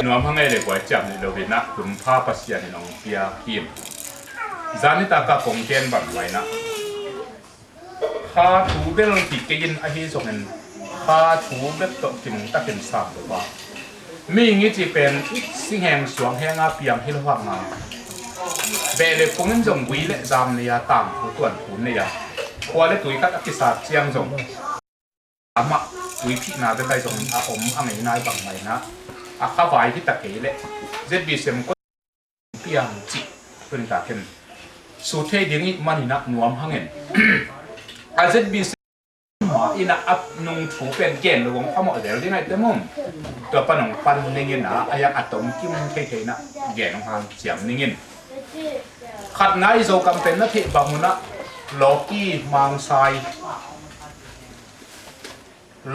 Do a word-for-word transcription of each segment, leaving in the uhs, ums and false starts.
Nuam hang ei le kuai ciam ni lo hi na, kum pha Pasian in ong pia hi. Zan nitak a kong gen bang mai na, kha thu bel hi kei in, ahi zongin kha thu bek tawh kinungtakin sam lo a, mihing i cih pen singheng suanghenga piang hi lo hang a, beh le phung in zong gui le zam nei a, tangthu tuanthu nei a, khua le tui khat a kisat ciang zong amah tuiphihna bek ahi zongin a om a ngeina i bang mai na, a kha vai hi ta kei leh Z B C M koi piang cih tuni takin sut thei ding i hih manin ah nuam hangin a Z B C mah in ah a nung thu pen gen lo hong phamawh zel ding ahi te mum. Tua pan hong pan ning in ah a yak a tom kim thei thei in ah gen hong hanciam ning in. Khatna, i Zogam pen na theih bang un ah Lawki, Mangsai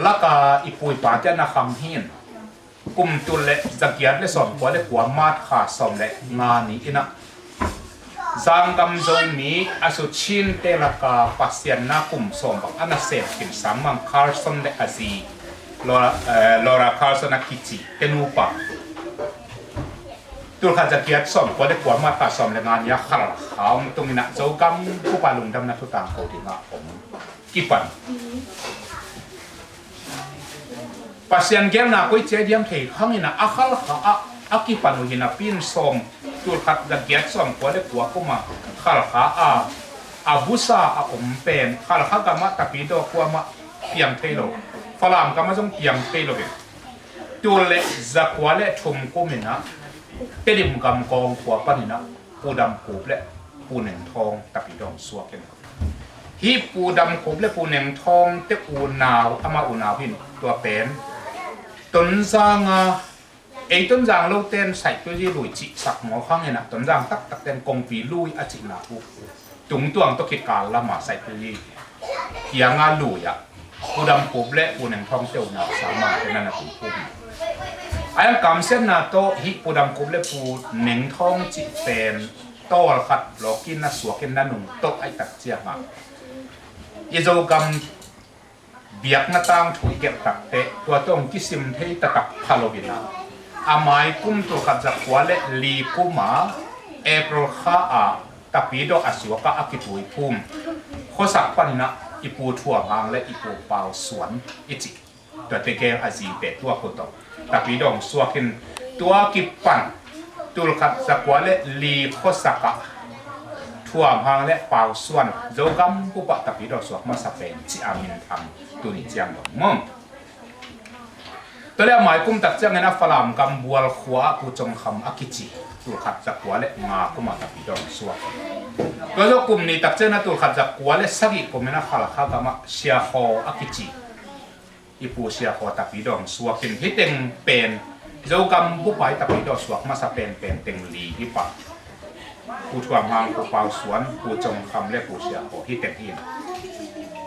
laka i pu i pate na kham hi in, kum tul le za giat le sawmkua le kua March kha sawm le nga ni in ah Zanggam Zomi a sut Chin te laka Pasian na kum sawm bang a nasem khin Sangmang Carson le a zi Laura, eh, Laura Carson a kici te nupa, tul khat za giat sawmkua le kua March kha sawm le nga ni a Khalkha hong tung in ah Zogam bupa lungdamna thu tangko ding a hong kipan. Pasian gelna koi ci a diam thei hang in ah a Khalkha ah a kipan uh hi napi in, sawm, tul khat za giat sawmkua le kua kum a Khalkha a a busa a om pen Khalkha gam ah Tapidaw khua mah piang thei lo, Falam gam ah zong piang thei lo in, tul le za kua le thum kum in ah Tedim gam Kawng khua pan in ah Pu Dam Khup le Pu Neng Thawng Tapidaw hong suak in, hih Pu Dam Khup le Pu Neng Thawng te unau, ama unau hi in, tua pen Tonzang a, ei Tonzang lo ten Saituzi lui cihsak mawk hang in ah Tonzang taktak ten Kongpi lui a cihna uh tungtuang tawh kikal lam a Saituzi kiang a lui ah Pu Dam Khup le Pu Neng Thawng te unau Sangmang te na na tung Khup hi. A iang kamsiatna tawh hih Pu Dam Khup le Pu Neng Thawng cih pen tawlkhat Lawki na suak in na nung tawh a hih tak ciang a i Zogam biakna tangthu i gelh tak teh tua tawh hong kisim thei taktak pha lo in ah a mai kum tul khat za kua le li kum a April kha a Tapidaw a suak a a kituiphum khuasak pan in ah i Pu Thuam Hang le i Pu Pau Suan i cih, tua te gel a zite tua khut tawh Tapidaw hong suak in, tua kipan tul khat za kua le li khuasak ah Thuam Hang le Pau Suan Zogam bup ah Tapidaw suak masa pen cih a minthang tuni ciang dong maw. Tua le a mai kum tak ciangin a Falam gam Bual khua ah Pu Cawng Kham a kici, tul khat za kua le nga kum a Tapidaw hong suak. Tua zawh kum nih tak ciangin a tul khat za kua le sagih kum in a Khalkha gam ah Sia Khaw a kici i Pu Sia Khaw Tapidaw hong suak in, hih teng pen Zogam bup ah i Tapidaw suak masa penpen teng li hi pah. Pu Thuam Hang, Pu Pau Suan, Pu Cawng Kham le Pu Sia Khaw hih teng hi in.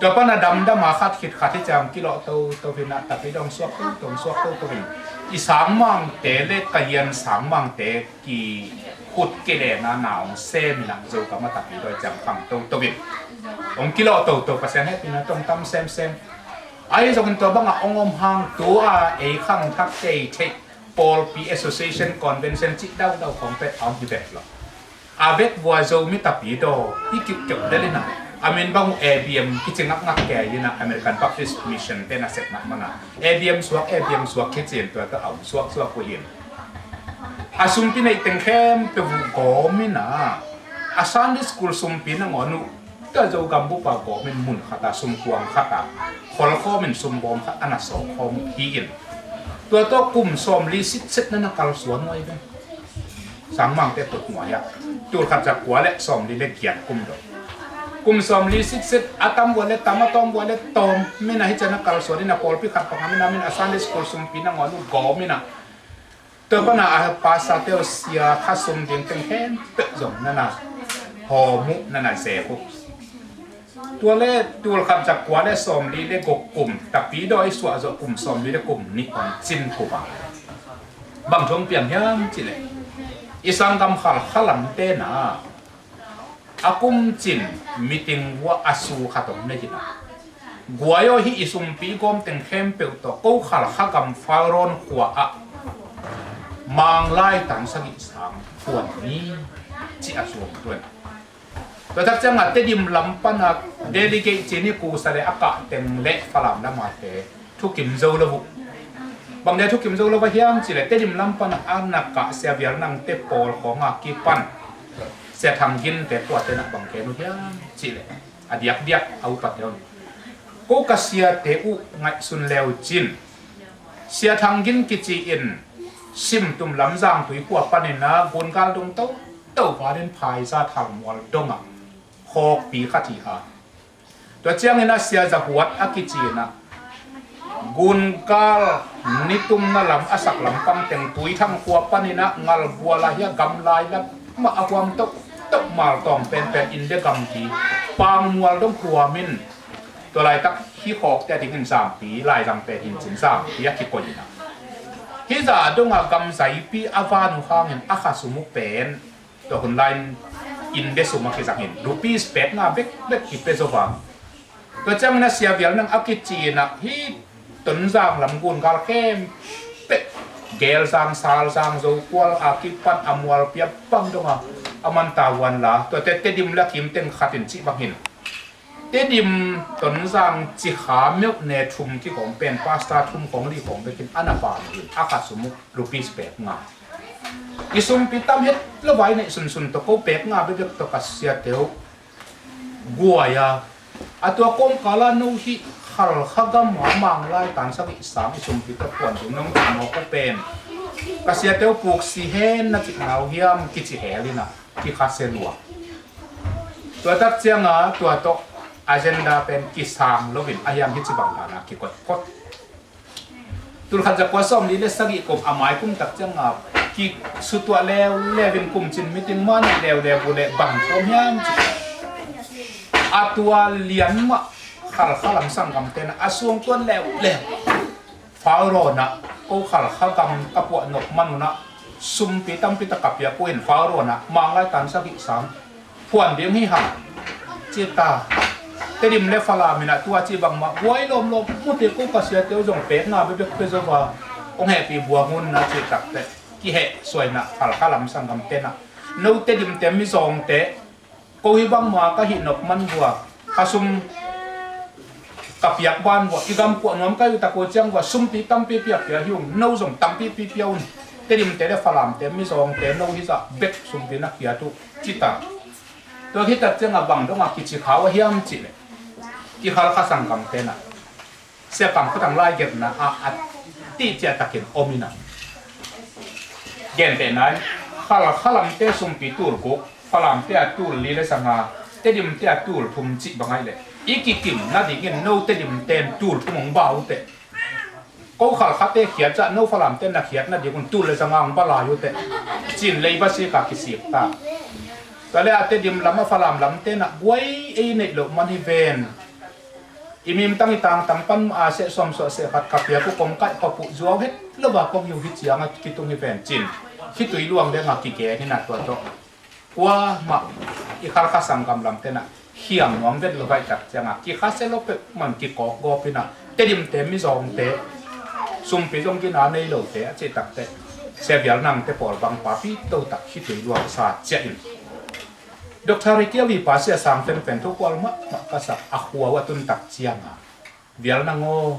Tua pan a damdam a khat khit khat hi ciang kilawh toto hi in ah Tapidaw hong suak toto, hong suak toto hi in. I Sangmangte le Kayan Sangmangte kikhut kilenna na hong sem in ah Zogam a Tapidaw i ciang kham toto hi in. Hong kilawh toto, Pasian hehpihna tawh hong tam semsem. Ahi zongin tua bangah hong om hang tu a ei khangthak kei theih pawlpi association convention cih daudau khawng pet a hong hi vet lo. A vekvua Zomi Tapidaw i kiuhkeuh del in ah a min bang uh A B M kici ngakngak kei in ah American Baptist Mission te nasepna man a A B M suak, A B M suak kici in tua tawh a hong suaksuak uh hi in. A sumpi neih teng khempeuh uh gawm in ah a Sunday school sumpi nangawn uh Tua Zogam bup a gawmin mun khat a sumkuang khat a kholkhawmin sumbawm khat a na sawk khawm hi in, tua tawh kum sawmli sitset na na kalsuan uh ahi ve. Sangmangte kut nuai ah, tul khat za kua le sawmli le giat kum dong, kum sawmli sitset, a tam vua le tam, a tawm vua le tawm, mi na hi ciang na kalsuan in a pawlpi khat panga mi na min a Sunday school sumpi na ngawn uh gawmin a, tua pana a pastor te uh sia kha sum ding teng khempeuh zong na na hawm uh, na na zek uh. Tua le tul khat za kua le sawmli le guk kum, Tapidaw i suah zawh kum sawmli le kum nih hong cin kum a, bang thu hong piang hiam cih leh, i sanggam Khalkha lamte na a kum cin meeting vua a su khat hong nei in a, guai aw, hih i sumpi gawm teng khempeuh tawh ko Khalkha gam Fairawn khua ah Manglai tan sagih sang phuan ni, ci a su hong tuan. Tua tak ciangah Tedim lam pana delegate ci ni, kusa le a kah teng le Falam lamate thukim zo lo uh. Bang dia thukim zo lo uh hiam cih leh, Tedim lam pana a na kah Sia Vial Nang te pawl khawng a kipan Sia Thang Gin te kuate na bang gen uh hiam cih leh, a diakdiak a upate un, ko ka siate uh ngaihsun leu cin, Sia Thang Gin kici in Simtum lam Zangtui khua panin a gungal dong toto vanin phaizat halmual dongah khawkpi khat hi a. Tua ciangin a Sia Za Huat a kici in a gungal nitumna lam a sak lampang teng Tuithang khua panin a ngalbual a hi a, gamlai lam mah a huam tohtoh, maltawng penpen, India gamgi pangmual dong huamin, tua laitak hi khawkte a dingin zampi, laizang pen hincin zampi a kikoih in a, hih zah dongah gam zaipi a van uh hangin a kha sum uh pen, tua hun lai-in India sum a kizangin rupees pek nga bekbek kipia zo vang. Tua ciangin a Sia Vial Nang a kici in a hih Tonzang lam gungal khempeuh, Gelzang, Salzang, Zokual a kipan a mualpi a bang dongah a man ta huan la, tuate Tedim le a kim teng khat in cih bangin Tedim Tonzang Cikha meuh ne thum kigawm pen pastor thum khawng li khawng bekin a na van uh in a kha sum uh rupees pek nga. I sumpi tam het lo vai neih sunsun tawh ko pek nga bekbek tawh ka siate uh guai a, a tua kawmkal a no hih Khalkha gam a Manglai tan sagih sang i sumpi tawh phuan ding nong cih mawk uh pen ka siate uh puksi hen na cihna uh hiam kici hel in a, kikhasia lua. Tua tak cianga tua tawh agenda pen kisang loin a hiang hi ci bang dan a kikoih phot. Tul khat za kua sawmli le sagih kum a mai kum tak cianga kisutuah leuleu in kum cin meeting mah nih leuleu uh leh bang thuam hiam ci, a tua lian mah Khalkha lam sanggamte na a suang tuan leuleu. Fairawn ah ko Khalkha gam ka puah nop man un a sumpi tampi tak ka piak uh in Fairawn ah Manglai tan sagih sang phuan ding hi hang ci ta. Tedim le Falam in a tua ci bangmah guai lawmlawm mute, ko ka siate uh zong pek nga bekbek pia zo va, hong hehpih buang un na ci takteh kiheh suaina Khalkha lam sanggamte na, no Tedim te Mizawngte, ko hi bangmah ka hih nop man vua, ka sum ka piak ban vua, i gam puah nuam ka hi uh tak uh ciang vua sumpi tampipi a pia hi ung, no zong tampipi pia un. Tedimte le Falamte, Mizawngte no hi zah bek sumpi na khiat uh ci ta. Tua khit tak ciangah bang dongah kici kha uh a hiam cih leh, i Khalkha sanggamte na Sia Kam Khua Thang lai genna ah a tih ciahtakin om in a, gentehna in Khalkha lamte sumpi tul guk, Falamte a tul li le sanga, Tedimte a tul thum cih bang ahih leh, i kikim nadingin no Tedimte in tul thum hong ba uh teh, ko Khalkhate khiat zah no Falamte na khiat nadingun tul le sanga hong ba lai uh teh, ci-in leiba sika kisik ta. Tua le a Tedim lam a Falam lamte na guai ei neih loh man hi ven. I mimtang i tangtang pan mah a seh sawm suah seh khat ka piak uh kong kaih pah uh zuau het lo a kong hi uh hi ciang a kitung hi ven cin, khitui luang deng a kigen in a tua tawh kuamah i Khalkha sanggam lamte na hiam nuam vet lo vaih tak ciang a kikhasia lo peuhmah kikawk gawp in a, Tedimte, Mizawngte, sumpi zong gina nei lote a cih takteh Sia Vial Nangte pawl bang papi to tak khitui luang sa ciah in. Doctor Ricky a vipa Sia Sang Fen Fen thu kual mahmah ka sak a khua uh a tun tak ciang a, Vial Nang aw,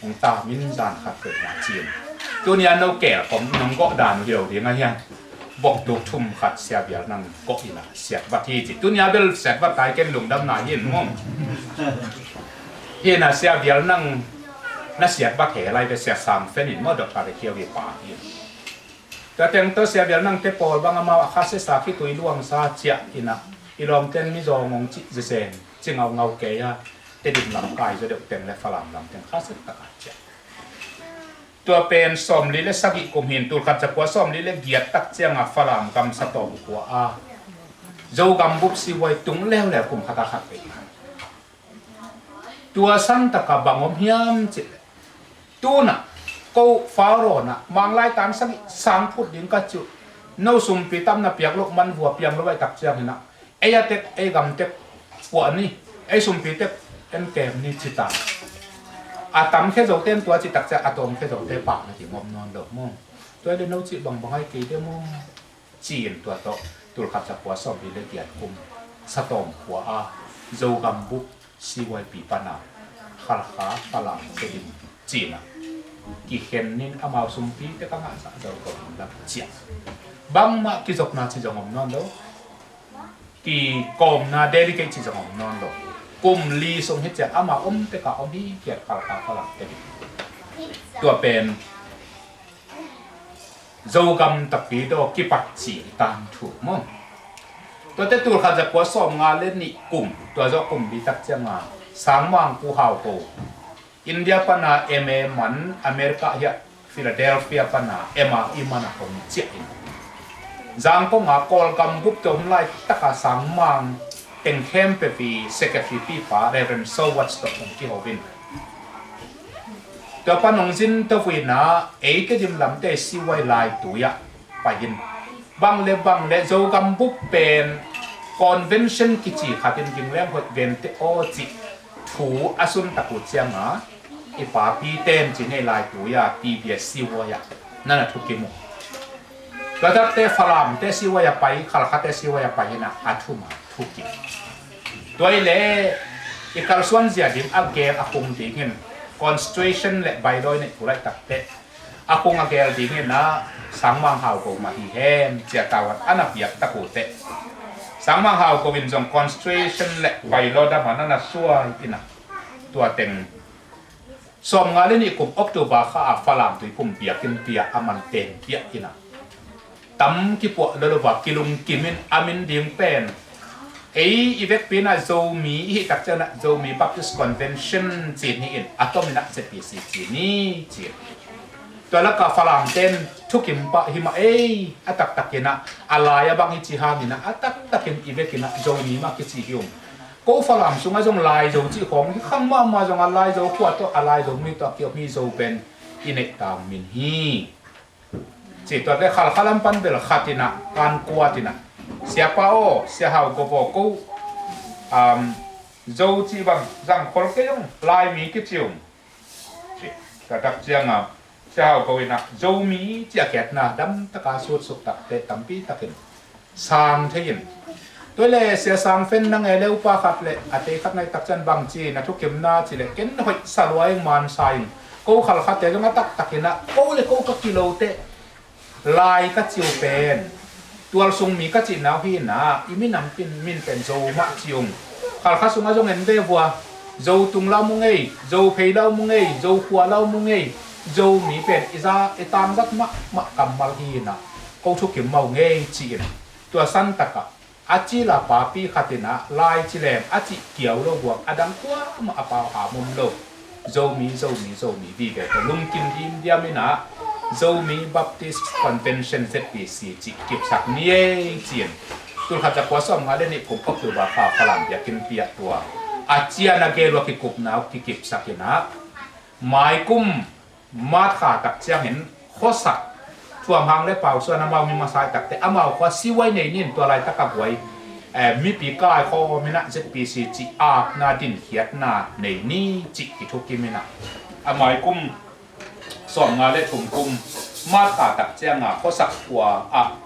hong ta min zan khat peuhmah ci-in, tuni a no keel kong nong gawh dan uh hi lo ding a hian, bawngtuk thum khat Sia Bial Nang kawh in ah siatvat hi ci. Tunia bel siatvat tai ken lungdamna hi in maw. Hi in ah Sia Bial Nang na siatvat he lai ve, Sia Sang Fen in maw, Doctor Rekiawi pa hi in. Tua teng tawh Sia Bial Nang te pawl bang amau a kha sesa khitui luangsa ciah in ah i lawmten mizawng hong cih zizeng cingaungau kei a, Tedim lam kai zaw deuh teng le Falam lam teng kha set taka ciah. Tua pen sawmli le sagih kum hin, tulkhat zakua sawmli le giat tak cianga Falam gam Satawm khua a Zogam bup siwai tung leuleu kum khat a khat pei. Tua santaka bang om hiam cih leh, tuna ko Faro na Manglai tan sagih sang phut ding ka ciu, no sumpi tamna piak loh man vua piang lo vai tak ciang hina, ei a tek, ei gam tek puah ni, ei sumpi tek en kem ni cita. A tam khe zote en tua citak ciang a tawm khe zote pahna ding om nawn lo maw. Tua le no cih bangbang ai kei de maw. Cin tua tawh tulkhat zakua sawmli le giat kum Satawm khua a Zogam bup C Y P pana Khalkha Falam Tedim cina kikhen nin amau sumpi te ka ngahsah zo ko in lam ciah. Bangmah kizopna ci zong om nawn lo. Kikawmna delegate ci zong om nawn lo. Kum li sung hi ciah ama om teka om hi kiat Khalkha Falam Tedim. Tua pen Zogam tapidaw kipat ci tangthu maw. Tuate tulkhat zakua sawmnga le nih kum, tua zawh kum bitak cianga Sangmang Pu Hau Ko India pana M A man, America hiah Philadelphia pana M A i mana hong ciah in, Zangkonga Kawlgam bup tua hun lai taka Sangmang teng khempeuh i secretary pipa Reverend Sowat tawh hong kiho in. Tua pan hong zin tua vuina ei Tedim lamte siwai lai tuiah pai in. Bang le bang le Zogam bup pen convention kici khatin ging leng hoih vente aw cih thu a suntak uh cianga i papi ten ci nei lai tuiah P B S siwai ah nana thukim uh. Tua takte Falamte siwai a pai, Khalkhate siwai a pai ina a thuma thukim. Tua ile i kalsuan zia ding a gel a khung dingin constitution le bylaw nei pulai takte a khung a gel dingin a Sangmang Hau Ko mah hi hen cia tauan a na piak takute. Sangmang Hau Ko in zong constitution le bylaw dama na na suai ina tua teng sawmnga le nih kum October kha a Falam tuiphum biakinn pia a man teng pia ina tam kipuah lolova kilungkimin a min ding pen ei i vekpi ina Zomi i hih tak ciangina Zomi Baptist Convention cin hi in a tom ina Z B C cin hi cin. Tua laka Falam ten thukim pah hi mah ei a taktak ina a lai a bang i ci hang ina a taktakin i vek ina Zomi mah kici hi ung. Ko Falam sunga zong Laizo cih khawng hi khang mahmah zong a Laizo khua tawh a Laizo mi tawh a kiom hi Zo pen i neih tang min hi. Ci tuat le Khalkha lam pan bel khat ina kan kuat ina Siapa aw, Sia Hau Ko aw, ko um, Zo cih bang zang khol kei ung, Laimi kici ung. Ci, ka tak cianga Sia Hau Ko ina Zomi ci a kiatna dam taka sutsuk takte tampi takin sang thei in. Tua le Sia Sang Fen nang e leupa khat le a tei khat nai tak cian bang ci na thukimna ci le ken hoih sa lua ing man sa ing. Ko Khalkhate zong a taktak ina ko le ko ka kilote lai ka ciu pen tualsung mi ka cihna uh hi ina i minam pin min pen Zo mah ci ung. Khalkha sungah zong en ve vua, Zo tung lau mu ngei, Zo phei lau mu ngei, Zo khua lau mu ngei, Zomi pen i za i tangzat mahmah kammal hi ina ko thukim mau ngei ci in. Tua santakah a cila papi khat ina lai ci lem a cih kiau lo buang a dang kuamah a pau ham om lo. Zomi, Zomi, Zomi vive tawh lungkim dimdiam ina Zomi Baptist Convention Z B C cih kipsak ni ei ci in. Tulkhat zakua sawmnga le nih kum October kha Falam biakinn piah tua a cian a gel uh a kikupna uh kikipsak ina maikum March kha tak ciangin khuasak Thuam Hang le Pau Suan amau mi masa i takte amau khua siwai nei nin tua laitaka buai, eh, mipi kaikhawm ina Z B C cih apna dinkhiatna nei ni cih kithukim ina a maikum sawmnga le thum kum March kha tak cianga khuasak khua ah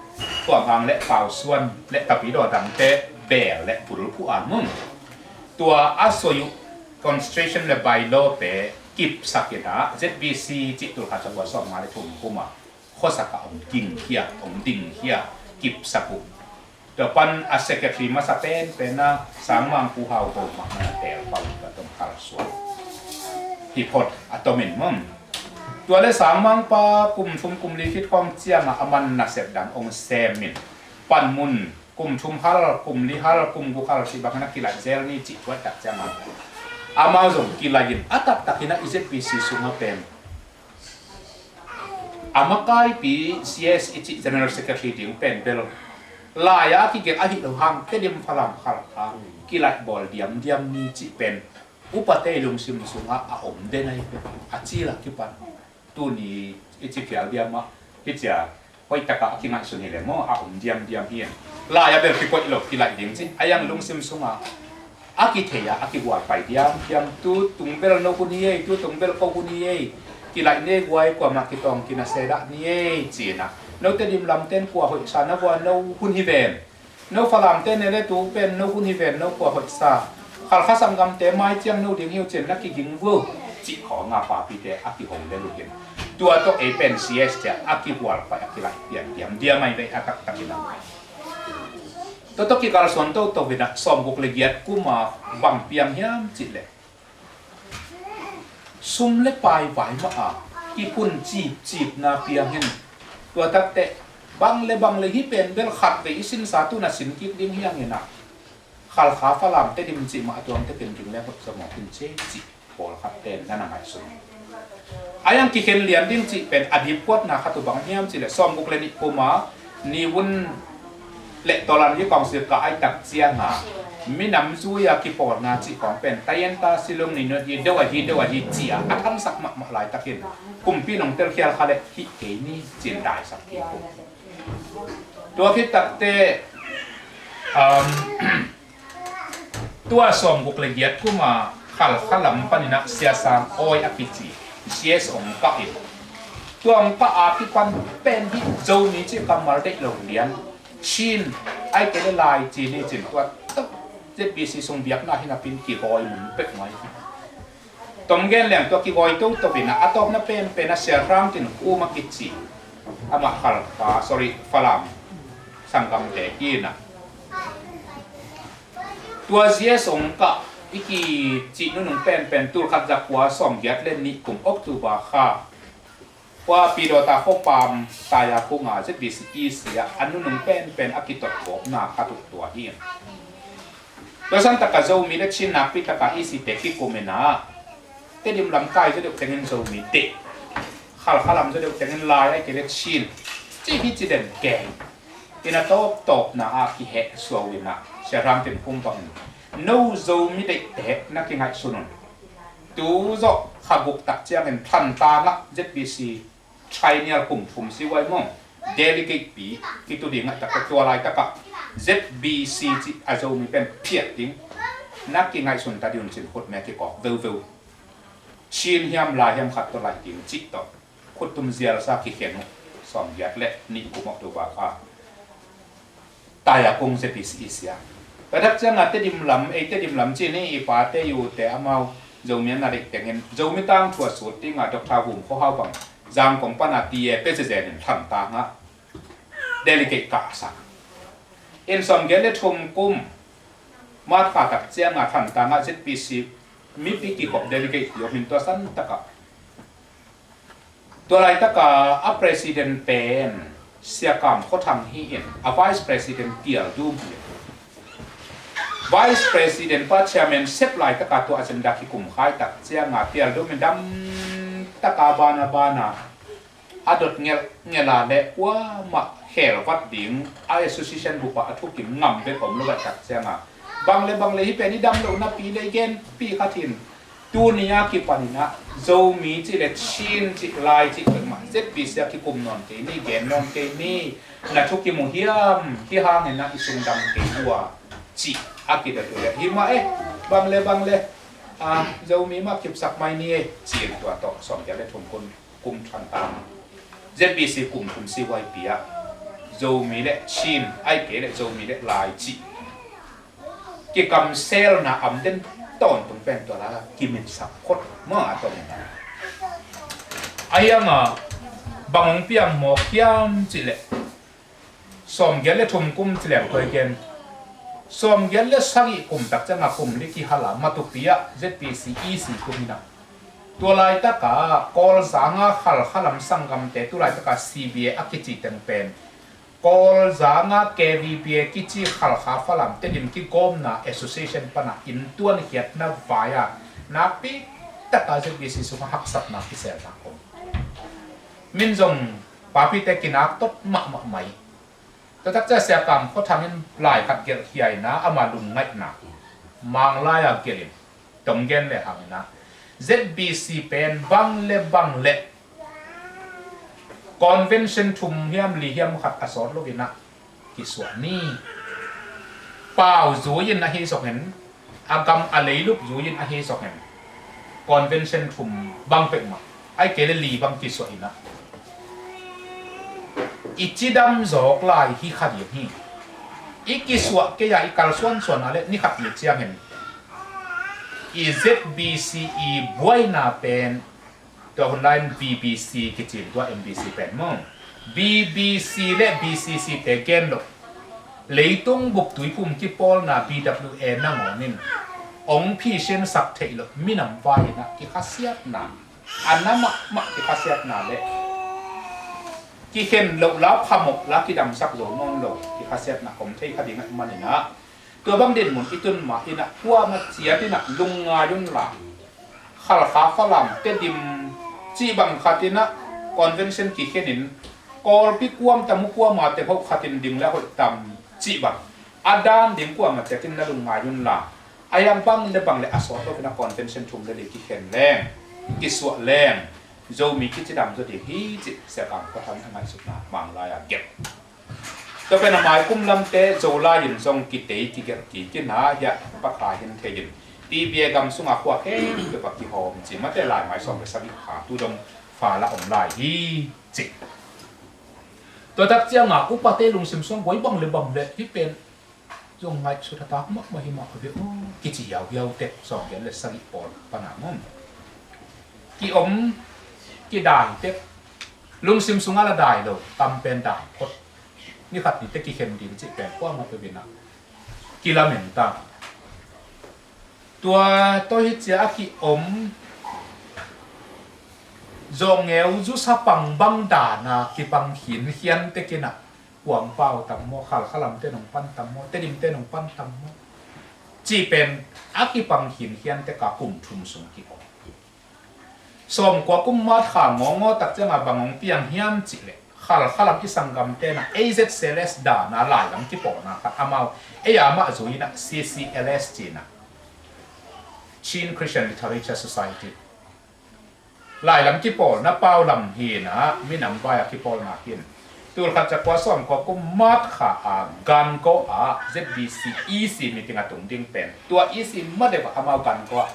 Thuam Hang le Pau Suan le tapidaw dangte beel le bulphuh a mun tua a soi uh constitution le bylaw te kipsak ina Z B C cih tulkhat zakua sawmnga le thum kuma khuasaka hong dingkhia, hong dingkhia. kipsak uh. Tua pan a secretary masa penpen a Sangmang Pu Hau Go mah na teel pah uh, tua tawh kalsuan hi phot a tomin mawm. Tua le Sangmang pa kum thum kum li khit khawng ciangah a man nasep dang hong semin panmun kum thum hal, kum li hal, kum guk hal cih bangin a kilaih zel ni cih tuaih tak ciangah amau zong kilaih in a taktakin a i Z B C sungah pen a makaipi C S i cih General Secretary ding pen bel lai-a kigelh ahi lo hang Tedim, Falam, Khalkha kilaih bawl diamdiam ni cih pen upate lungsim sungah a om den ahi pen a cil a kipan tuni i ci phial diam ah hi cia hoih takah a kingaihsun hi le maw, a om diamdiam hi. Lai-a bel kikoih lo kilaih ding ci a iang lungsim sungah a kithei a, a kigualpai diamdiam, tu tung bel no hun hi ei, tu tung bel ko hun hi ei, kilaih ni ei guai, kuamah kitawng kina se dah ni ei ci-in ah, no Tedim lamten kua hoihsa na vua no hun hi ven, no Falamte ne le tu pen no hun hi ven, no kua hoihsa, Khalkha sanggamte mai ciang no ding hi uh cin na kiging vua cih khawng a papite a kiho le lukin. Tua tawh ei pen C S te a kigualpai a kilaih pian diamdiam ai vei a taktakin a. Tua tawh kikalsuan toto vinah sawmguk le giat kuma bang piang hiam cih leh sum le pai vai mah a kiphun cipcipna piang hen. Tua takteh bang le bang le hi pen bel khat vei i sinsa tuna sin kik ding hiang inah Khalkha Falam Tedim cih mah a tuang te pen ging le hoih zamawk in ce cih pawlkhat ten na na ngaihsun. A iang kikhen lian ding cih pen a dipkuatna khat uh bang hiam cih leh sawmguk le nih kuma Nivun le Tolan hi kawngsil ka ai tak cianga minam zui a kipawlna cih kawng pen tayenta silung ni nut hi deuh ahi deuh ahi cia a thansak mahmah laitakin kumpi nong telkhial kha le hih kei ni cin daisak kik uh. Tua khit takteh um, tua sawmguk le giat kuma Khalkha lam paninah Sia Sang Awi a kici C S ong kah in tua ong kah a kipan pen hi Zomi cih kammal deih lo lian Chin ai kei le Lai ci ni cin tua tawh Z B C sung biakna hinapin kihawi mun pek ngai. Tom gen leng tua kigawi toto inah a tawpna penpen a Sia Hram Tin Khum a kici amah Khalkha, sorry, Falam sanggamte hi inah tua Z S ong kah i kicih nunung penpen tulkhat zakua sawmgiat le nih kum October kha Pi Dawta khuapam Taya Kung a Z B C E C ah a nunung penpen a kitot gawpna khat uh tua hi. Tua santaka Zomi le Chin nakpi taka E C te kikum inah Tedim lam kai zaw deuh tengin Zomi deih, Khalkha lam zaw deuh tengin Lai ai kei le Chin cih hi ci den kei inah tawptawpna a kiheh suau inah Sia Hram Tin Khum bangin no Zomi deihte na kingaihsun un. Tu zawh kha guk tak ciangin Thantlang ah Z B C China kum thum si uai mawng delegate pi kitu ding ah takah tua laitakah Z B C cih a Zomi pen phiat ding na kingaihsun ta ding un cin khutme kikawk veuveu. Chin hiam Lai hiam khat tua laih ding cih tawh khuttum zialsa kikhen uh sawmgiat le nih kum October kha Taya Kung Z B C E C ah. Tua tak ciangah Tedim lam, ei Tedim lam cih ni i pate i ute amau Zomi a na deih tengin Zomi tangthu a sut dingah Doctor Vum Khua Hau bang Zangkong pana T A pe zezen in Thantlang ah delegate kahsak. In sawmgiat le thum kum March kha tak ciangah Thantlang ah Z B C mipi kikop delegate pi om in tua santakah Tua laitaka a president pen Sia Kam Khua Thang hi-in a vice president Tial Dum hi. Vice president pa chairman sep laitaka tua agenda kikum khai tak cianga Tial Dum in dam taka bana bana a dot ngelh ngelh a le kuamah khel vat ding a association bupa a thukim ngam bek om lo laih tak cianga bang le bang le hi pen i dam lohna pi le i genpi khat hin Tuni a kipaninah Zomi cih le Chin cih Lai cih peuhmah Z B C a kikum nawn kei ni, gen nawn kei ni, na thukim uh hiam, hih hanginah i sungdam kei uh a cih a kidot uh le himah e, bang le bang le Zomi mah kipsak mai ni e, ci-in tua tawh sawmgiat le thum kum, kum Thantlang Z B C kum thum C Y P ah Zomi le Chin, ahih kei le Zomi le Lai cih kikamselna am den tawntung pen tua la kiminsak khot maw a tawh. A hianga bang hong piang mawk hiam cih leh Sawmgiat le thum kum ci leng koi gen. Sawmgiat le sagih kum tak ciangah kum li kihal a, Matupi ah Z B C E C kum hi na. Tua laitaka Kawlzanga Khalkha lam sanggamte, tu laitaka C B A a kici teng pen Kawlzanga K V B A kici Khalkha Falam Tedim kigawmna association pana inntuan khiatna vai-a nakpi taka Z B C sungah haksatna kiselna om. Min zong papite kinak tot mahmah mai. Tua tak ciang Sia Kam Khua Thang in lai khat gelh khia in ah, ama lungngaihna Manglai-a gelh in, tong gen le hang in ah, Z B C pen bang le bang le convention thum hiam li hiam khat a sawt lo in ah kisuah ni. Pau zui in ahi zongin, a gam a leilup zui in ahi zongin, convention thum bang peuhmah, ahih kei leh li bang kisuah in ah, i cidam zawk lai hi kha ding hi. I kisuah kei a i kalsuansuan a leh ni khat ni ciangin i Z B C i buaina pen, tua hun lai-in B B C kici in, tua M B C pen maw, B B C le B C C te gen loh, leitung bup tuiphum kipawlna B W A nangawn in ong phisinsak theih loh minam vai in ah kikhasiatna, a na mahmah kikhasiatna le kikhen loh la, phamawh la, kidamsak zo nawn lo kikhasiatna om thei kha ding ahih manin ah, tua bang dinmun i tun ma in ah kuamah ciat in ah lungngai un la, Khalkha Falam Tedim cih bang khat in ah convention kikhen in, Kawlpi kuam tam uh kuamah teng hoh khat in ding le hoih tam cih bang, a dan ding kuamah ciat in na lungngai un la, a hiang bang le bang le a sawt lo in ah convention thum le li kikhen leng, kisuah leng, Zomi kicidam zaw ding hi cih Sia Kam Khua Thang in a ngaihsutna Manglai-a gelh. Tua pen a mai kum lamte Zolai in zong kitei kigelh kik in ah, hiah pakha hin thei in, T B A gam sungah khua khempeuh a kihawm ci, mate lai mai sawm le sagih kha, tu dong fa la om lai hi ci. Tua tak ciangah upate lungsim sung guai bang le bang le hih pen zong ngaihsut a tak mahmah hi mah ve aw kici hiauhiau tek, sawmgiat le sagih pawl pana ngom. Ki-om, kidai tek, lungsim sungah la dai lo, tam pen dai phot. Ni khat ni tek kikhen ding cih pen kuamah peuh in ah kilamen ta. Tua tawh hi cia a ki-om zawngeu zusa pang bang dana kipang khinkhian tek in ah, Kuangpau tam maw, Khalkha lamte nong pan tam maw, Tedimte nong pan tam maw, cih pen a kipang khinkhian tek a kum thum sung ki-om. Sawmkua kum March kha ngawngawtak ciangah bang hong piang hiam cih leh, Khalkha lam i sanggamte in ah A Z C L S dana lailam kipawlna khat amau ei a mah zui in ah C C L S ci in ah, Chin Christian Literature Society, lailam kipawlna pau lam hi in ah, minam vai-a kipawlna hi in, tul khat za kua sawmkua kum March kha a Gangaw ah Z B C E C meeting a tung ding pen, tua E C ma deuh ah amau Gangaw ah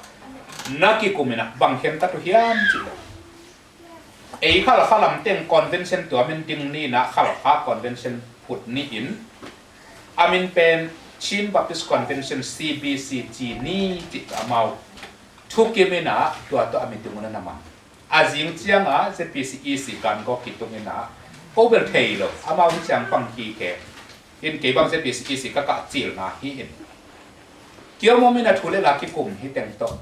na kikum in ah bang khentat uh hiam cih leh, ei Khalkha lam teng convention tuam in ding ni in ah, Khalkha convention phut ni in, a min pen Chin Baptist Convention, C B C ci ni cih amau thukim in ah, tua tawh a meeting uh na na mang. A zing ciangah Z B C E C Gangaw kitung in ah, ko bel thei lo, amau hi ciang pang kik e, in kei bang Z B C E C ka kah cilna hi in, kiom om in ah thu le la kikum hi teng tawh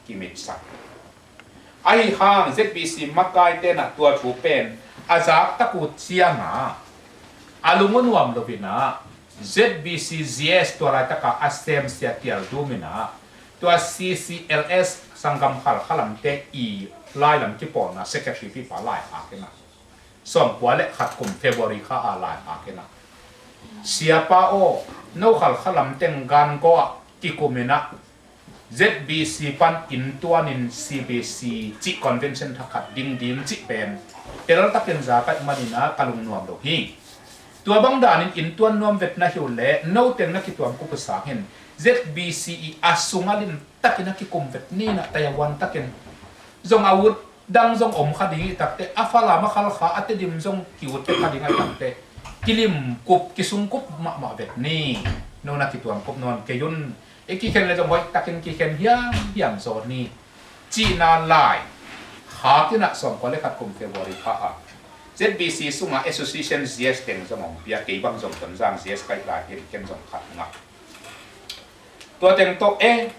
kimitsak. Ahi hang Z B C makaite in ah tua thu pen a zak tak uh ciangah, a lung uh nuam lo in ah, Z B C Z S tua laitaka a semsia tial dum in ah, tua C C L S sanggam Khalkha lamte i lailam kipawlna secretary pipa lai hak in ah, sawmkua le khat kum February kha a lai hak in ah, Siapa aw, no Khalkha lam teng Gangaw ah kikum in ah, Z B C pan inntuan in C B C cih convention thakhat ding ding cih pen teltakin za ka hih manin ah ka lungnuam lo hi. Tua bang danin inntuan nuam vet na hi uh leh, no teng na kituam kup uh sangin Z B C i a sungah limtakin a kikum vet ni in ah, taiavuan takin zong a ut dang zong om kha ding i takte, a Falam, a Khalkha, a Tedim zong ki-ut pek kha ding a i takte, kilimkup, kisungkup mahmah vet ni. No na kituam kup nawn kei un. I kikhen le zong hoih takin kikhen hiamhiam zaw ni, cihna lai khak in ah, sawmkua le khat kum February kha ah Z B C sungah association Z S teng zong hong pia, kei bang zong Tonzang Z S ka hih lai hi, ken zong khat ngah. Tua teng tawh e,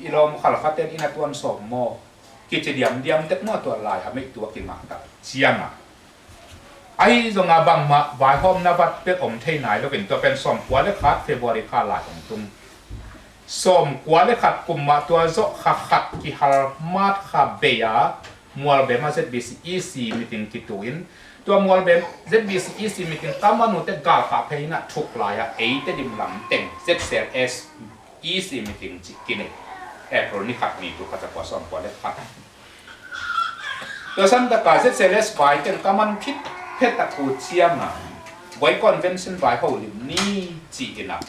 i lawm Khalkhate'n inn a tuan sawm maw, kici diamdiam tek maw, tua lai a meihtu a kingah tak ciangah, ahi zongah bangmah vaihawmna vat pek om thei nai loin, tua pen sawmkua le khat February kha lai hong tung. Sawmkua le khat kum mah tua zawh kha khat kihal mat kha bei a, Mualbem ah Z B C E C meeting kitu in, tua Mualbem Z B C E C meeting kamanu te galkah phei in ah thuk lai ah ei Tedim lam teng Z C L S E C meeting cih kinei. April ni khat ni tu kha za kua sawm kua le khat. Tua san taka Z C L S vai teng kaman phit phet a tu ciang a, Voi convention vai ho lim ni ci in ah,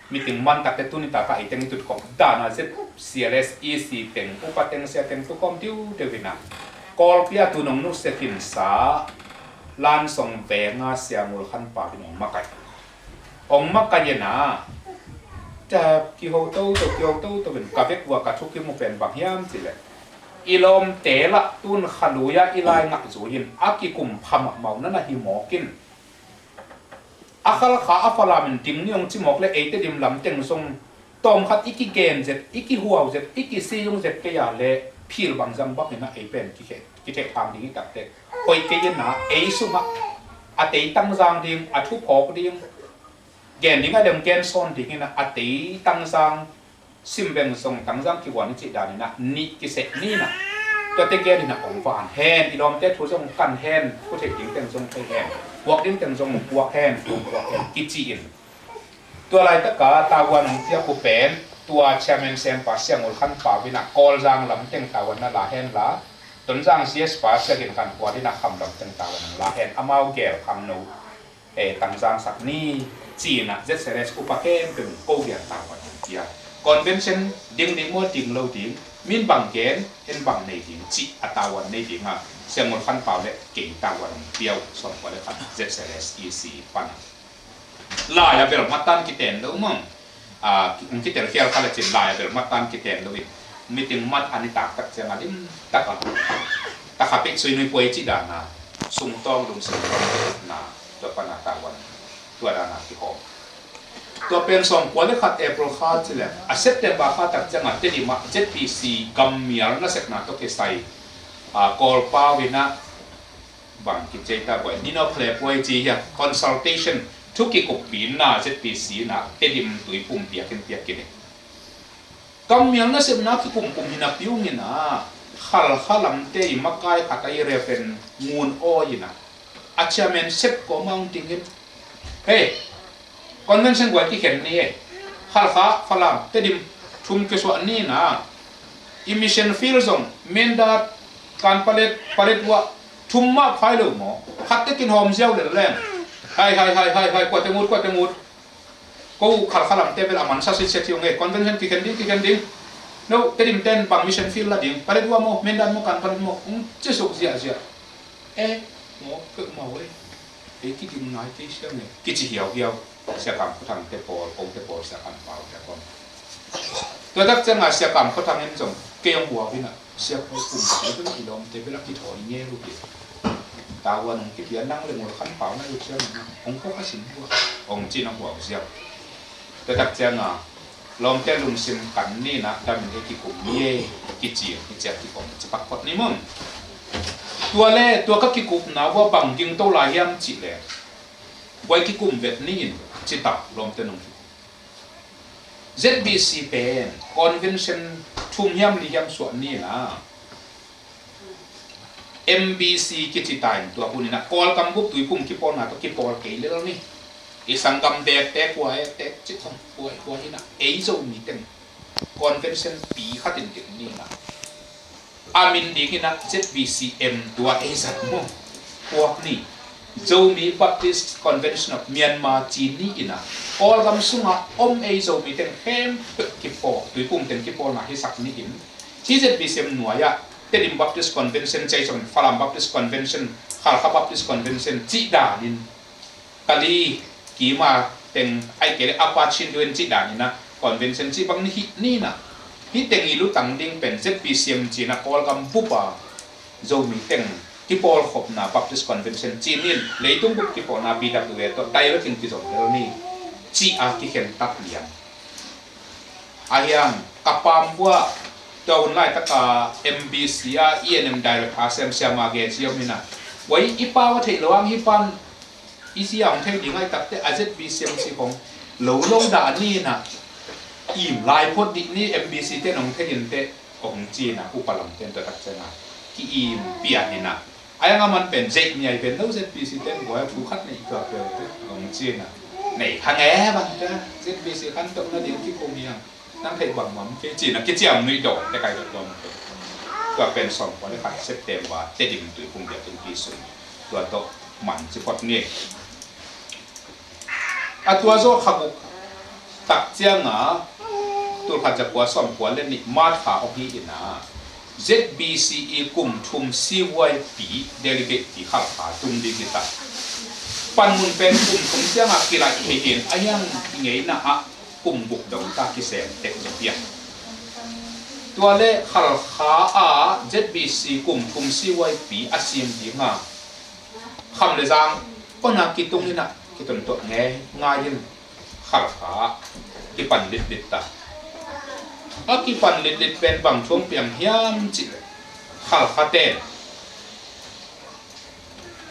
meeting man takte tuni taka ei teng i tutkhop dan a Z C L S E C teng upa teng sia teng tu kawm diu deuh in ah, Kawlpi a tu nong nusia khinsa Lansong veng a Sia Ngul Khan Pau in hong makai. Hong makai in ah, ta kiho toto, kiho toto in ka vek ua ka thu kimu pen bang hiam cih leh, i lawmte lah tun kha lui a i lai ngah zui in a kikum pha mahmah uh na na hi mawk in. A Khalkha a Falam in ding ni hong ci mawk le ei Tedim lam teng zong tawmkhat i kigen zet, i kihuau zet, i kisiyung zet kei a le phil bang zang bang in ah ei pen kitheih, kitheih thang ding i tak teh. Hoih kei in ah ei sungah a tei tangzang ding, a thu phawk ding, gen ding a lem gen sawn ding in ah a tei tangzang, sim beng zong tangzang kivuan i cih dan in ah nih kiseh ni in ah, tuate gen in ah hong van hen, i lawmte thu zong kan hen, thu theih ding teng zong thei hen, puak ding teng zong puak hen, hong puak hen kici in. Tua laitaka tavuan hong piak uh pen tua chairman sempa Sia Ngul Khan Pau in ah Kawlzang lam teng tavuan na la hen la, Tonzang Z S pa Sia Gin Khan Kual in ah Kham lam teng tavuan hong la hen, amau gel khangno, eh, tangzang sak ni ci in ah Z C L S upa khempeuh in ko gen tavuan hong pia. Convention ding ding maw, ding lo ding, min bang gen, en bang nei ding cih a tavuan nei ding a, Sia Ngul Khan Pau le kei tavuan hong pia uh, sawmkua le khat Z C L S E C pan a. Lai a bel matan kiten lo maw. A, hong kitel khial kha le cin lai a bel matan kiten lo in. Meeting mat a nitak tak ciang a lim tak a, takha pek sui nui puai cih dan a, sungtawng lungsim tawng na, tua pan a tavuan, tua dan a kihawm. Tua pen sawmkua le khat April kha ci le, a September kha tak ciang a Tedim ah Z B C gammial nasepna tawh kisai, a, Kawlpau in ah bang kici ta buai, ni nop le puai ci hia, consultation, thu kikuppina Z B C in ah Tedim Tuiphum biakinn piak kinei. Gammial nasepna kikumkum hi napi ung in ah, Khalkha lamte i makai khat a i Reverend Ngun Aw in ah, a chairman sep kawm a hong ding in, hei, convention guai kikhen ni e. Khalkha, Falam, Tedim thum kisuah ni in ah, i mission field zong Mindat, Kanpalet, Paletwa, thum mah phai lo maw? Khat tekin hawm ziau lel leng. Hai, hai, hai, hai, hai, kuate ngut, kuate ngut. Ko Khalkha lamte bel a mansa sitset hi ung e, convention kikhen ding, kikhen ding. No, Tedim ten bang mission field la ding, Paletwa maw, Mindat maw, Kanpalet maw, hong ci suk ziahziah. Eh, maw, peuhmah uh e. Ei kiding nai kei siam e, kici hiauhiau. Sia Kam Khua Thang te pawl, ko te pawl, Sia Kam Pau te pawl. Tua tak ciang a Sia Kam Khua Thang in zong kei hong huau in ah, Sia Pu kum te bel i lawmte bel a kithawi ngel uh hi. Tavuan hong kipia nang le Ngul Khan Pau na uh ciang in ah, hong khuak a sin hua, hong ci in hong huau ziau. Tua tak ciang a, lawmte lungsim kan ni in ah, dam in ei kikum ni e, kici, kici a kikum, ci pak phot ni maw. Tua le, tua ka kikupna uh a bang gingto lai hiam cih le, buai kikum vet ni in, ci tak lawmte nong kikum. Z B C pen convention thum hiam li hiam suah ni in ah, M B C kici ta in tua hun in ah Kawlgam bup Tuiphum kipawlna tawh kipawl kei lel ni. I sanggam dekte, kua ekte, cih khong kua, kua in ah ei Zomi teng convention pi khat in ding ni in ah, a min ding in ah Z B C M tua ei zat maw, puak ni. Zomi Baptist Convention of Myanmar ci ni in ah, Kawlgam sungah om ei Zomi teng khempeuh kipawl, Tuiphum teng kipawlna hisak ni in, hih Z B C M nuai ah Tedim Baptist Convention, Chaisong Falam Baptist Convention, Khalkha Baptist Convention cih dan in, Kali, Kima teng, ai kei le Apa Chin Duen cih dan in ah, convention cih bang ni hih ni in ah, hih teng i lutang ding pen Z B C M ci in ah Kawlgam bup a Zomi teng kipawlkhopna Baptist Convention ci-in, leitung bup kipawlna B W A tawh direct in kizom lel ni, ci-a kikhen tak lian. Ahiang ka pambuah tua hun laitaka M B C a E N M director sem siama ge ci om ina, wai i pau a theih lo ang hi pan i sia hong thei ding ahi takte a Z B C M C hong lo lo dah ni ina, im lai phot dih ni, M B C te nong thei ding te hong ci ina, upa lam ten tua tak cianga ki-im pian ina. Ai ang a man pen zeih ni ai pen lo Z B C ten guai a thu khat nei tua pen te hong ci ina. Nei kha nge bang te Z B C kan tok na ding kikum hiang. Nang theih bang mam kei ci ina kiciam nuih dawh te kai dawh tuam. Tua pen sawm kua le khat September Tedim tui kum biak in pi sung. Tua tawh man ci phot ni. A tua zaw kha guk tak cianga tulkhat za kua sawm kua le nih March kha hong hi ina, Z B C i kum thum C Y P delegate ti Khalkha tung ding hi ta. Panmun pen kum thum cianga kilaih hi in, a hiang i ngeina ah kum guk dong ta kisem tek zo piak. Tua le Khalkha a Z B C kum thum C Y P a sim dinga kham le zang ona kitung ina kiton tuah nge ngai in Khalkha kipan litlit ta. A kipan litlit pen bang thu hong piang hiam cih le Khalkha ten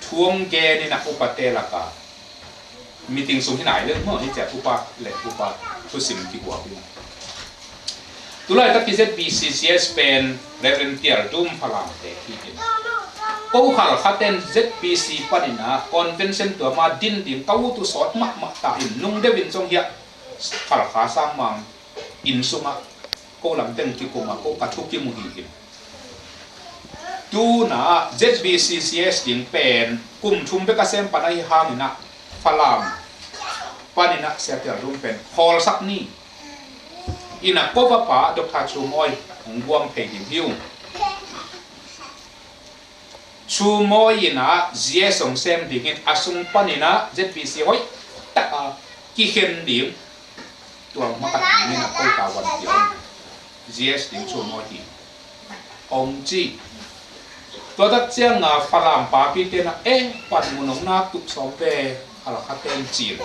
thu hong gen ina upate laka meeting sung hi nai le maw, hi ciah upa le upa thusim kihuap ina. Tulaitak i Z B C C S pen Reverend Tial Dum Falam te hi in. Ko Khalkha ten Z B C panin a convention tua ma din ding ka ut uh sawt mahmah ta in nung deuh in zong hiah Khalkha sangmang inn sungah ko lam teng kikum a ko ka thukim uh hi in. Tuna Z B C C S ding pen kum thum bek a sem pan ahi hangin ah Falam panin ah Sia Tial Dum pen hawlsak ni. Ina ko vapa Doctor Chu Mawi hong guam phei ding hi ung. Chu Mawi ina Z S hong sem dingin a sung panin ah Z B C hoih taka kikhen ding. Tua makaih dingin a ko ta van piang Z S ding Chu Mawi hi. Hong ci. Tua tak cianga Falam papi tena e panmun hong nak tuk sawm ve Khalkha ten cin.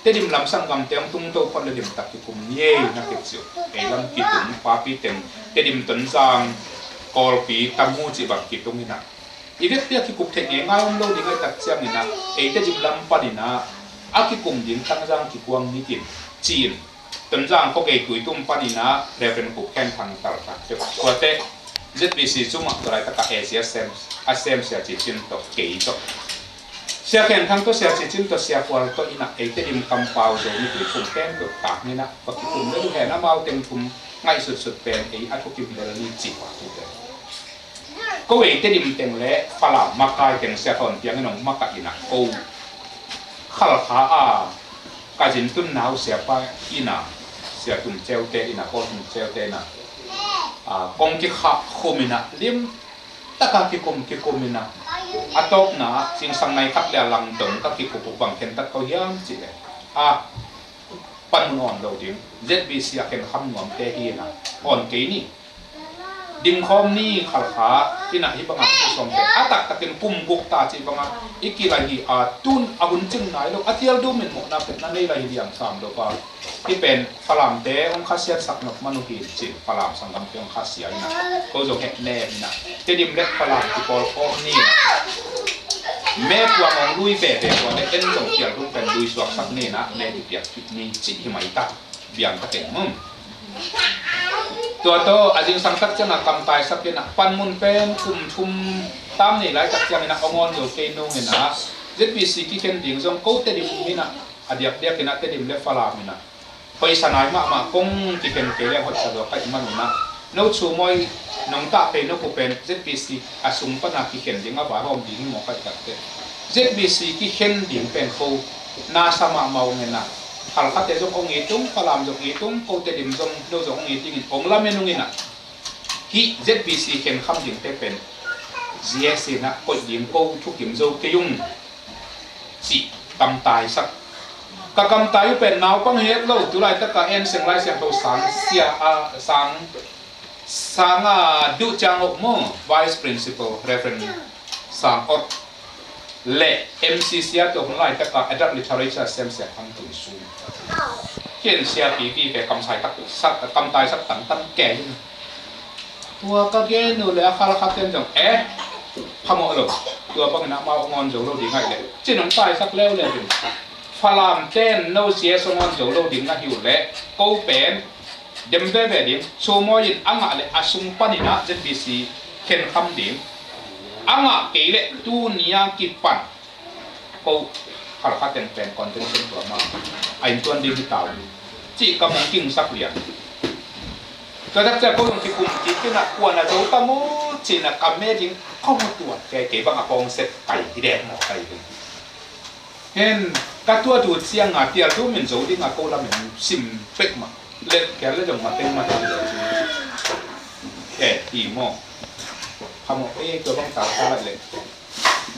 Tedim lam sanggamte hong tung to phot le limtak kikum ni ei na kiciu. Ei lam kitung papi teng Tedim Tonzang Kawlpi Tamu cih bang kitung ina. I vekpi a kikup theih ngeingai om lo ding ahi tak ciangin ah ei Tedim lam panin ah a kikum ding Tangzang kikuang nitin cin. Tonzang khuagei Tuitum panin ah Reverend Khup Khen Thang Tal tak te kuate Z B C cumah tua laitaka A C S sem a sem Sia Ci Cin tawh kei tawh Sia Khen Thang tawh Sia Ci Cin tawh Sia Kual tawh ina ei Tedim kampau Zo ni Tuitum pen tawh tak nina va kikum le duhen amau teng kum ngaihsutsut pen ei a thukim lel ni cih pa tute. Ko ei Tedim teng le Falam makai teng Sia Thawn piangin hong makaih ina ko Khalkha a ka zin tun nau siapa ina Sia Tum Ceute ina Kawl Tum Ceute ina a kong kikhah khum ina lim taka kikum kikum ina a tawpna zingsang nai khat le a lang dong ka kikup uh bang khen tak ko hiam cih le a panmun awn lo ding Z B C a khen kham nuamte hi ina awn kei ni. Dingkhawm ni Khalkha ina hi banga kusawmte a taktakin kum guk ta cih banga i kilai hi a tun a hun cing nai lo a Tial Dum in mawhna petna nei lai hi liang sam lo pa. Hi pen Falamte hong khasiat sak nop man uh hi cin Falam sanggamte hong khasia ina ko zong heh ne ina Tedim le Falam kipawlkhawm ni. Me puang hong lui veve puang le en zong Tial Dum pen lui suaksak ni ina me kipiak kik ni cih hi mai ta. Biang ka teng mum. Tua tawh a zingsang tak ciangah kamtai sak inah panmun pen kum thum tam nei lai tak ciang inah hong awn zo kei nung inah Z B C kikhen ding zong ko Tedim inah a diakdiak inah Tedim le Falam inah hoihsa nai mahmah kong kikhen kei leng hoihsa lua kaih man unah no Chu Mawi nong tah pei no ku pen Z B C a sung pana kikhen ding a vaihawm ding hi maw kaih tak teh. Z B C kikhen ding pen ko nasa mahmah ung inah Halkhate zong hong it ung, Falam zong it ung, ko Tedim zong no zong hong it dingin hong lamen ung inah hih Z B C khenkham dingte pen Z S inah koih ding ko thukim zo kei ung cih kamtai sak. Ka kamtai uh pen naupang het lo, tu laitaka En Seng Lai Siangtho sang sia a sang sang a duh ciang uh maw, Vice Principal Reverend Sang Awt le M C C a tua hun laitaka adult literature siam Sia Thang Tun Sum. Ken Sia Pi Pi pe kamsai tak sak, kamtai sak tangtang kei. Tua ka gen uh le a Khalkha ten zong eh phamawh lo. Tua bangin amau ngawn zo lo ding ahi le cin hong taisak leuleu ding. Falam ten no C S hong ngawn zo lo ding na hi uh le ko pen dem veve ding. Sum Mawi in a ngah le a sung panin ah Z B C khenkham ding. A ngah kei le tuni a kipan ko Khalkha teng pen convention tua ma a inntuan ding hi ta uh cih ka mong kingsak lian. Tua tak ciang ko zong kikum kik in ah kuan a zo ta maw cih na ka me ding kong tuat kei kei bang a kong set kai hi dek maw kai ding. Hen ka tuat uh ciang a Tial Dum in zo ding a ko lam in sim pek mah. Let kial le zong mateng mateng zo ding. Eh, hi maw. Kha maw, eh, tua bang ta kha lai le.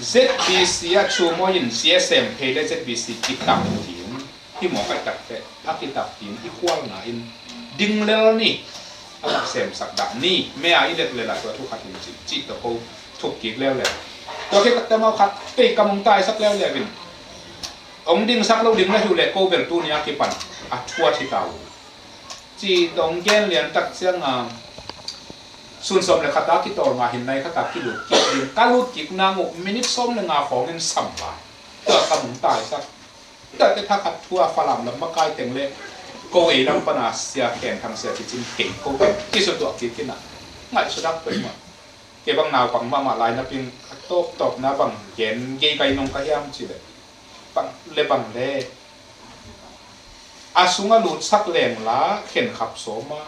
Z B C a Sum Mawi in Z S M phei le Z B C kitam ding. Hi maw kai tak te. A kitam ding. I khualna in. Ding lel ni. A mak semsak dah ni. Me a i let lel a tua thu khat in ci. Ci to ko thuk kik leuleu. Tua kik tak te mau khat. Pei kam ong taisak leuleu in. Ong dingsak lo ding na hi uh le ko bel tuni a kipan. A thuat hi ta uh. Ci tong gen lian tak ciang a sun sawm le khat a kitawl nga hin nai khat a kilut kik ding. Ka lut kik nang uh minute sawm le nga khawng in sam lai. Tua ka mong taisak. Tua te thakhat thu a Falam lam makai teng le ko ei lam pan a Sia Khen Thang Sia Kicin kei ko kei kisutuak kik in a ngaihsut dak peuhmah. Kei bang naupang mahmah lai napin a tawptawpna bang gen gei kai nong ka hiam ci le bang le bang le a sungah lutsak leng la khenkhap sawm a,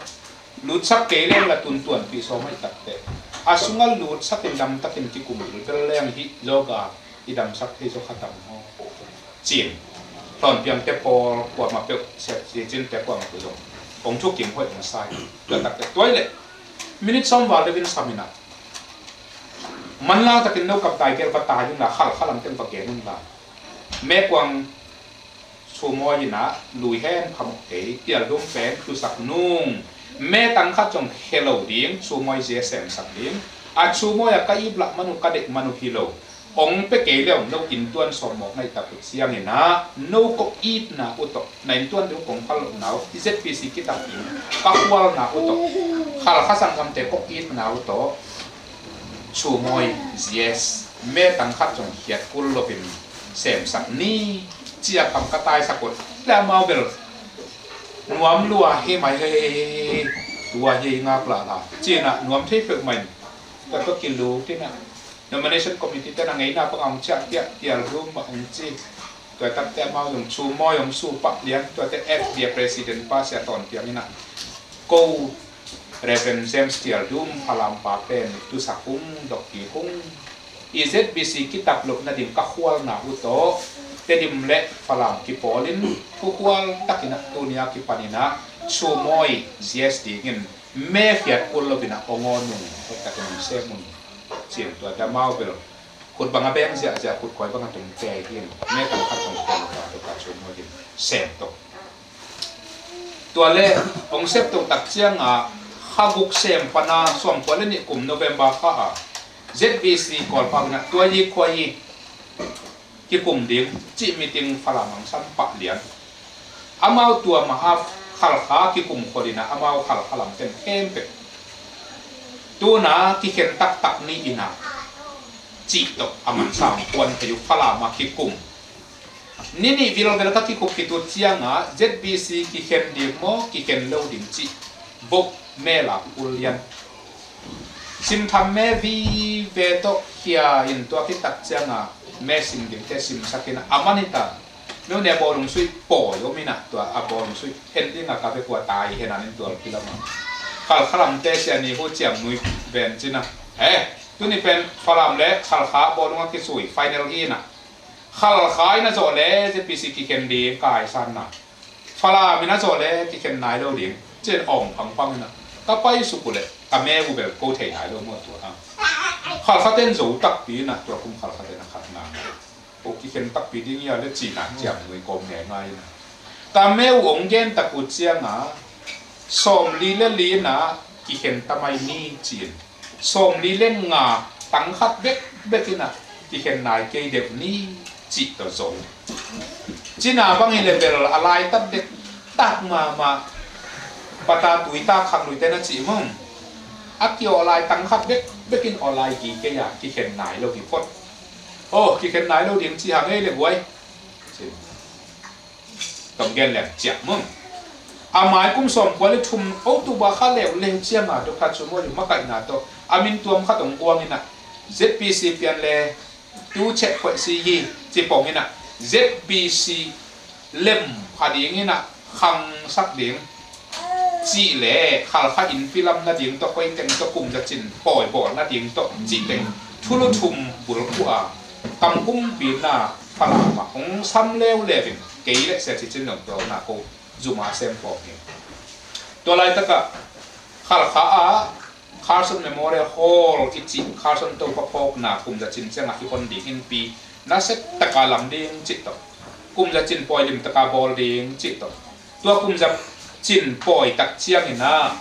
lutsak kei leng la tuntuanpih sawm a i tak teh. A sungah lutsak in damtakin kikum bilbel leng hih zawga i damsak thei zaw kha tam maw? Cin. Hlawnpiangte pawl kuamah peuh, siatcin te kuamah peuh zong hong thukim hoih hong sai. Tua tak teh tua i leh minute sawm val deuh in sam in a. Manlang takin no kam tai gel va tai un la, Khalkha lam teng va gen un la. Mekuang Sum Mawi in a lui hen phamawh kei, Tial Dum pen tusak nung. Me tang khat zong khe lo ding, Sum Mawi zia semsak ding. A Sum Mawi a ka ip lah man uh ka deih man uh hi lo. Ong pe kei le ong no inntuan sawm mawk ngaih tak uh ciangin a, no kong itna uh tawh, na inntuan deuh kong phal lohna uh, i Z B C kitak ding, ka khualna uh tawh, Khalkha sanggamte kong itna uh tawh, Sum Mawi, yes. Me tang khat zong khiat kul loin semsak ni. Cia kam ka taisak uh. Le amau bel nuam lua hi mai hi. Tua hi ngak lala. Cina nuam thei peuh mai. Tua tua kilu tina. Nomination committee tena ngeina pang ong ciah tiah Tial Dum ma ong ci. Tua tak te amau zong Sum Mawi ong su pak lian. Tua te F B A president pa Sia Tawn Piang ina. Ko Reverend James Tial Dum Falam pa pen tusak hung dok ki hung. I Z B C kitak lohna ding ka khualna uh tawh Tedim le Falam kipawlin khual takin a tunia kipanin a Sum Mawi Z S dingin me khiat kul loin a ong aw nung hek takin ong sem un. Cin tua damau bel khut bang a beng ziahziah khut khuai bang a tung te hin me tang khat ong tung ta tua Sum Mawi hin sem to. Tua le ong sep to tak ciang a kha guk sem pana sawm kua le nih kum November kha a Z B C Kawlpau ina tua yi khua yi kikum ding cih meeting Falam ang sam pah lian. Amau tua mah a Khalkha kikum khol ina amau Khalkha lam ten khempeuh tuna kikhen taktak ni ina cih tawh a man sam puan thei uh Falam a kikum. Ni nih vilvel ka kikhup khit uh ciangah Z B C kikhen ding maw kikhen lo ding cih bok me lak kul lian. Sim tham me vive tawh khia in tua khit tak ciangah me sim dingte simsak in a man hi ta. Meu ne bawlung suih pawi om in a tua a bawlung suih hen ding a ka bek ua tai hen an in tual kilam a. Khalkha lamte sia ni hu ciam nui ven cin a. Eh, tuni pen Falam le Khalkha bawlung a kisui final hi in a. Khalkha in a zawh le Z B C kikhen ding ka haisanna. Falam in a zawh le kikhen nai lo ding. Cin awng pangpang in a. Ka pai suk uh le ka me uh bel ko thei nai lo maw tua hang. Khalkha ten zo takpi in a tua kum Khalkha ten a khat nang. Ko kikhen takpi ding ia le cina ciam nui kawm ngai ngai in a. Ka me uh ong gen tak uh cianga sawmli le li in a kikhen tamai ni cin. Sawmli le nga tang khat bek bekin ah kikhen nai kei deuh ni cih tawh zo. Cina bang hi le bel a laitat dektak mahmah, pata tuitak khang luite na cih mong. A kiawh lai tang khat bekbekin awh lai ki kei a kikhen nai lo hi phot. Aw, kikhen nai lo ding ci hang ei le guai. Cin. Tawm gen leng ciah mong. A mai kum sawmkua le thum October kha leuleu cianga Doctor Tsumoy makaihna tawh a min tuam khat hong guang inah Z B C pian le tu chet khoih si hi ci pong inah Z B C lem pha ding inah khangsak ding cih le Khalkha innpi lam nading tawh koi teng tawh kum za cin pawi bawl nading tawh cih teng thulu thum bulphuh a kam kumpi na Falam ah hong sam leuleu in kei le Sia Ci Cin Lung tua na ko zuma sem pawng hi. Tua laitakah Khalkha ah Carson Memorial Hall i cih Carson Topa phawkna kum za cin ciangah i hon ding innpi naset taka lam ding cih tawh, kum za cin pawi lim taka bawl ding cih tawh, tua kum za cin pawi tak ciangin ah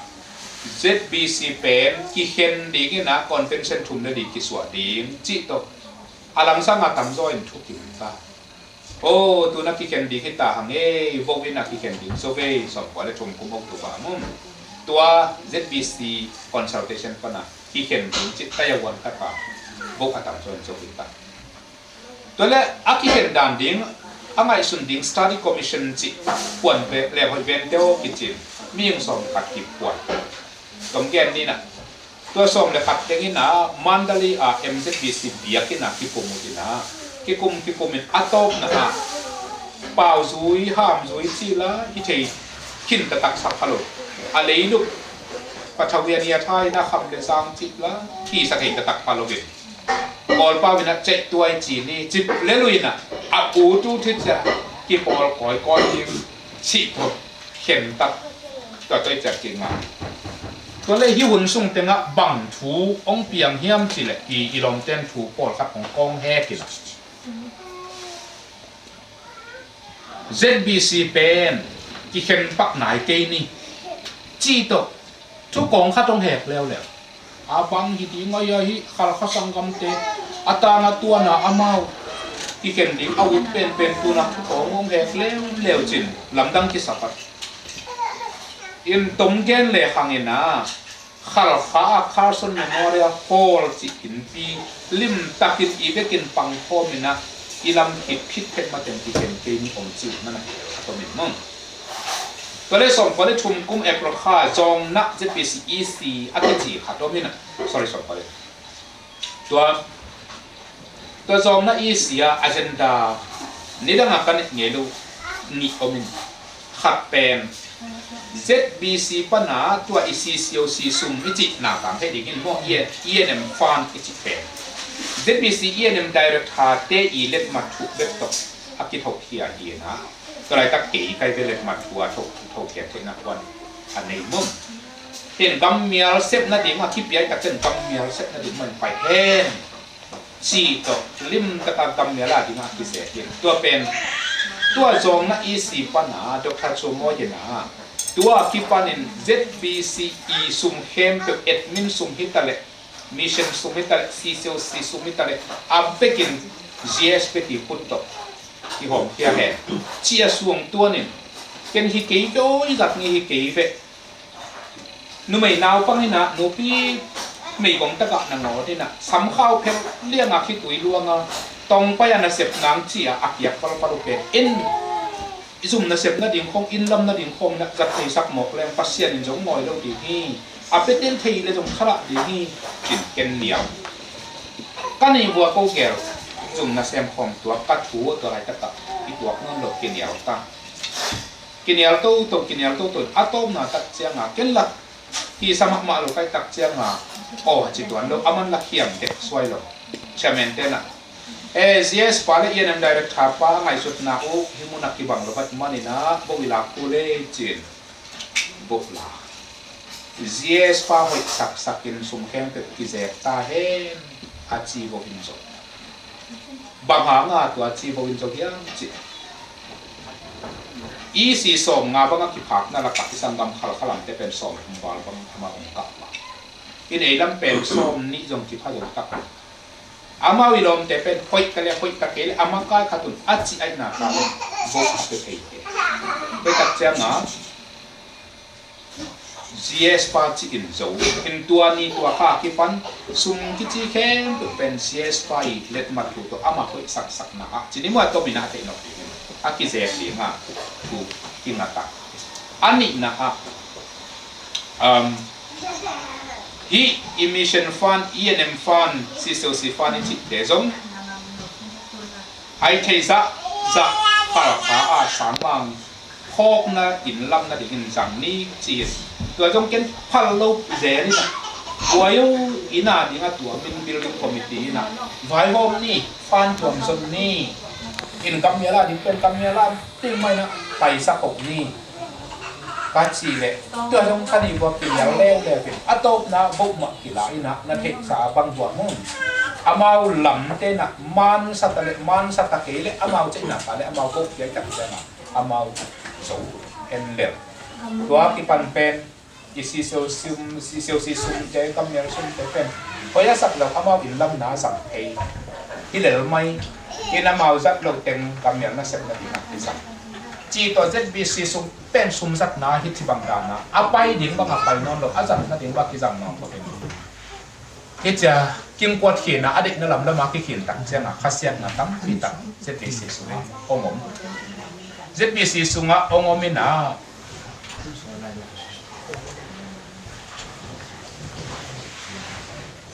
Z B C pen kikhen dingin ah convention thum le li kisuah ding cih tawh a langsang a tamzaw in thukim ta. Aw, tuna kikhen ding hi ta hang ei, vo in a kikhen ding zo vei, sawmkua le thum kum October mong. Tua Z B C consultation pana kikhen ding cih taya wan khat pa vo a tam zo in zo hi ta. Tua le a kikhen dan ding a ngaihsun ding study commission cih puan ve le hoih vente aw kicin mihing sawm khat kip puan. Tawm gen ni na. Tua sawm le khat teng in ah Mandalay ah M Z B C biakinn ah kikum uh in ah kikum kikum in a tawpna ah pauzui hamzui cih la hi thei khin taktak sak pha lo. A leilup pathawia ni a tha in a kham le zang cih la hi sa thei taktak pha lo in Kawlpau in a ceih tuai ci ni cip le lui in a a u tu thi cia kipawl kawikawi ding cih tawh khen tak tua tawh i ciat kik ngai. Tua le hi hun sung tengah bang thu hong piang hiam cih leh i i lawmten thu pawlkhat hong kawng hek in a Z B C pen kikhen pak nai kei ni cih tawh thu kawng khat hong hek leuleu. A bang hi ding a hi a hi Khalkha sanggamte a tang a tuan a amau kikhen ding a ut penpen tuna thu kawng hong hek leuleu cin lamdang kisa pat. In tom gen le hang in a Khalkha a Carson Memorial Hall cih innpi limtakin i vekin pangkhawm in a i lam khit khit phet mateng kikhen kei ni om cih mana a tomin mong. Tua le sawmkua le thum kum April kha Zawngna Z B C E C a kici khat om in a, sorry, sawmkua le tua Tua Zawngna E C a agenda nidang a ka neih ngei lo nih om in, khat pen Z B C pana tua i C C O C sum i cih na tang thei dingin maw, E N M fund i cih pen Z B C E N M director te i letmat thuh bek tawh a kithohkhia hi in a, tua laitak kei kai ve letmat thu a thohkhia theihna kuan a nei mum. Hin gammial sepna ding a kipiai tak ten gammial sepna ding man pai hen. Cih tawh limtaka gammial a dingah a kizek in tua pen tua Zawngna E C pana Doctor Tsumoy in a tua kipanin Z B C i sum khempeuh admin sum hitaleh, mission sum hitaleh, C C O C sum hitaleh, a bekin G S bek i khut tawh kihawmkhia hen. Ci a suang tuanin ken hi kei ve, oi zat ngi hi kei ve. Numei naupang in a nupi meigong takah nangawn in a samkhau phel lianga khitui luanga tongpai a nasep nang ci-a a kiak palpal uh pen in i zum nasep nading khong, inn lam nading khong in a zat theisak mawk leng Pasian in zong ngawi lo ding hi. A petel thei le zong khalah ding hi. Cin ken niau ka nei vua ko gel zum nasem khong tuak ka thu tua laitakah i tuak nawn lo kiniau ta. Kinial toto, kinial toto, a tawpna tak cianga ken la hi sa mahmah lo kai tak cianga aw ci tuan lo, a man la khiam dek suai lo. Chairman tena e G S pa le E N M director pa ngaihsutna uh hi muna kibang lo vat manina bo i lak uh le cin bo la G S pa hoih saksakin sum khempeuh kizek ta hen a ci bo in zo. Bang hanga tua ci bo in zo hiam cih E C sawm nga banga kiphakna lakah i sanggam Khalkha lamte pen sawm thum val bang ama hong kah ma. In ei lam pen sawm nih zong kipha zo tak. Amau i lawmte pen hoih ta le hoih ta kei le a makai khat un a ci aihna ka le vote a pe thei te. Hoih tak cianga G S pa ci in zo in tua ni tua kha kipan sum kici khempeuh pen G S pa i letmat thu tawh ama hoih saksakna ah ci ni mua tawmin a theih nawk dingin a kizek dinga thu kingat a. A nihna ah um, hih i mission fund, E N M fund, C C O C fund i cihte zong ai thei zah zah khalkha a sangmang khawkna inn lam nadingin zang ni ci hi. Tua zong ken phal lo zel in a buai o inn a ding a tuam in building committee in a vaihawm ni, fund tuam zon ni, in kammial a ding pen kammial a ding mah in a paisa koh ni. Ka cih leh tua zong ka ni bua kilial leuleu in a tawpna vote mah kila in a na theihsa a bang bua mun. Amau lamte na mansa ta le mansa ta kei le amau ceihna ka le amau vote piai tak cianga amau zo en lel. Tua kipan pen i C C O C sum, C C O C sumte kammial sumte pen hoih a sak lo amau inn lamna zang thei hi lel mai. In amau zat lo teng kammial nasepna dingah kizang. Ci tawh Z B C sung pen sumzatna hi ci bang dana a pai ding bang a pai nawn lo, a zatna ding bang kizang nawn lo. Hi cia kingkuat khina a deihna lamlam a kikhin tak cianga khasiatna tampi tak Z B C sungah hong om. Z B C sungah hong om ina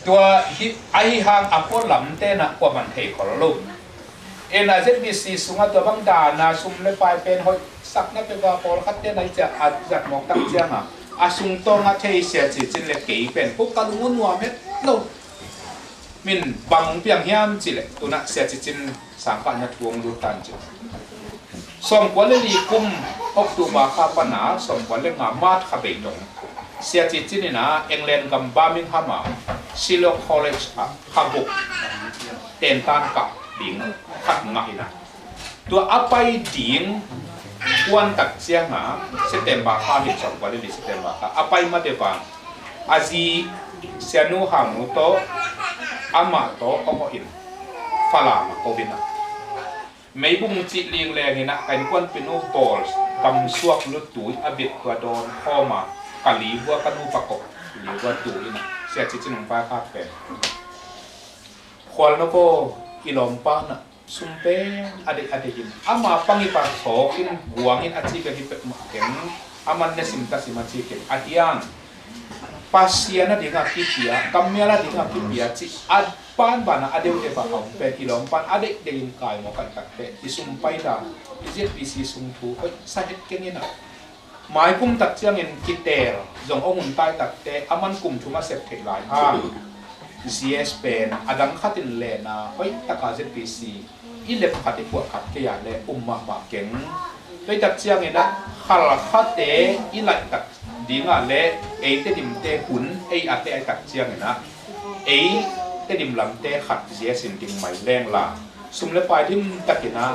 tua hi ahi hang a kua lamte na kua man thei khol lo. Ena Z B C sungah tua bang dana sum le pai pen hoih sakna pek a pawlkhatte na i ciah a zat mawk tak cianga a sungtawng a thei Sia Ci Cin le kei pen ko ka lung uh nuam het lo. Min bang hong piang hiam cih leh tunah Sia Ci Cin sangkah na thu hong lut tan cih. Sawmkua le li kum October kha pana sawmkua le nga March kha bei dong Sia Ci Cin ina England gam Birmingham a Shiloh College a kha guk tentan kah ding khat ngah ina tua a pai ding kuan tak cianga September kha hin sawmkua le li September kha a pai ma deuh a a zi Sianu Hangnu tawh amah tawh a ngawh in Falam a ko ina. Meibung cih lingleng ina ka innkuanpinu bawl gamsuak luttui a bit tua dawn khawma ka li vua ka nu pakop li vua tu ina Sia Ci Cin hong vaikhak pen khual na ko i lawmpa na sum pen a deih a deih in ama pang i pa thawk in buang in a ci ka hi pek mah keng a man ne sim ta sim a ci keng a hiang Pasian a dingah kipia kammial a dingah kipia cih a banbana a deuh deuh a om pen i lawmpan a deih deih in kai mawk a i takte i sum pai dan i Z B C sung thu hoih sa het keng ina. Maikum tak ciangin kiteel zong hong hun tai takte a man kum thum a sep theih lai hang G S pen a dang khatin lena hoih taka Z B C i lep khat i puah khat kei a le um mahmah keng. Hoih tak ciangin a khalkhate i laih tak dingah le ei Tedim te hun ei a te ai tak ciangin a ei Tedim lamte khat G S in ding mai leng la sum le pai dim takin a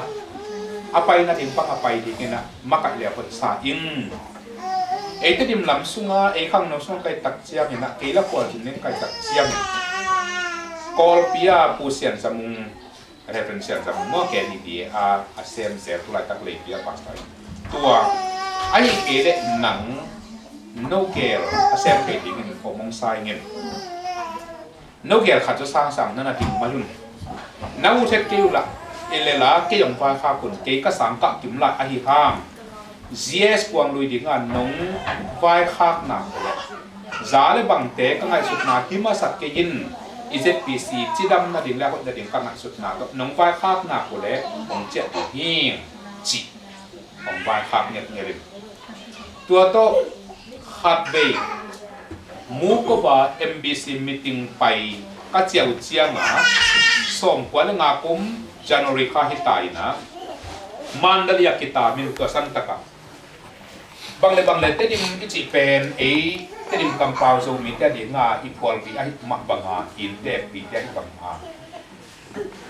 a pai nading bang a pai dingin a makaih le a hotsa ing. Ei Tedim lam sunga ei khangno sunga kai tak ciangin a kei la khual zun ning kai tak ciangin Kawlpi a Pu Sian Zamung, Reverend Sian Zamung maw, K B B A a a sem zel tulaitak leipi a pastor tua ahi kei le nang no gel a sem kei dingin khawmong sa ingin. No gel khat zaw sangsang na na ding mai un. Na ut het kei uh lah i lela kei hong vaikhak un kei ka sang kah kim lai ahi hang. G S kuang lui dinga nong vaikhakna ko le za le bangte ka ngaihsutna hi masak kei in i Z B C cidam nading le a hoih nading ka ngaihsutna tawh nong vaikhakna ko le hong ciah ding hi cih hong vaikhak ngelhngelh in. Tua tawh khat bei Mukova M B C meeting pai ka ciah uh cianga sawmkua le nga kum January kha hita ina Mandalay a kita min tua santaka bang le bang le Tedim i cih pen ei Tedim kampau Zomite a dinga i phualpi ahi mah banga inntekpite ahi banga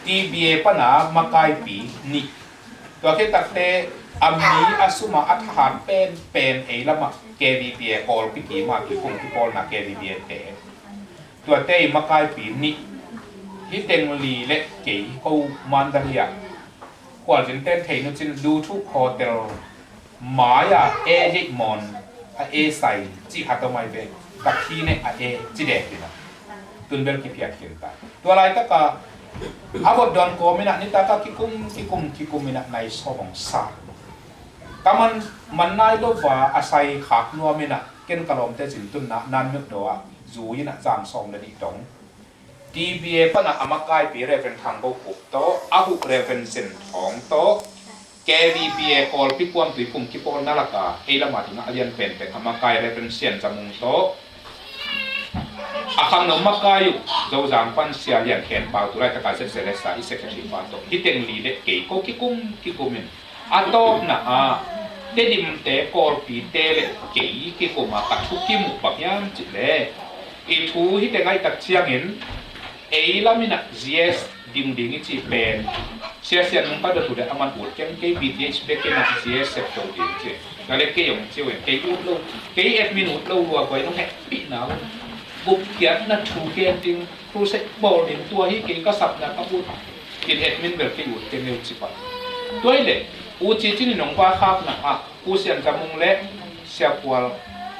T B A pana makaipi nih tua khit takte a mi a suma a thahat penpen ei lamah K V B A Kawlpi kima kipum kipawlna K V B A te tuate i makaipi nih Hih teng li le kei ko Mandalay ah khualzin ten thei nu cin Dutu Hotel mai-a e yeih mawn a e sai cih khat om ai ve. Ka khi ne a e ci dek in a tun bel kiphiat khin ta. Tua laitaka a vot dawn kawm in a nitak a kikum kikum kikum in a nai sawm hong sa. Ka man man nai lo va a sai khak nuam in a ken ka lawmte cin tunna nan muk daw a zui in a zang sawm le nih dong. T B A pan a a makaipi Reverend Thang Bo Khup tawh a huh Reverend Zen Thawng tawh K B B A Kawlpi kuam tuiphum kipawlna laka ei lam a ding a lian penpen a makai Reverend Sian Za Mung tawh a khangno makai uh Zozang pan Sia Lian Khen Pau tu laitaka Z Z S a i secretary pa tawh hih teng li le kei ko kikum kikum in a tawpna ah Tedimte Kawlpite le kei kikum a ka thukim uh bang hiam cih leh i thu hih teng a i tak ciangin ei lam in a G S ding ding i cih pen Sia Sian Mung ka dot uh le a man ut keng kei B T H bek in a G S sep to ding cih. Ka le kei hong ci uh in kei ut lo, kei admin ut lo lua guai nong hehpihna uh. Gupkhiatna thu gen ding, crusade bawl ding tua hi kei ka sapna ka ut. Kin admin bel kei ut keng ei uh ci pah. Tua hi le U Ci Cin in hong vaikhakna ah U Sian Za Mung le Sia Kual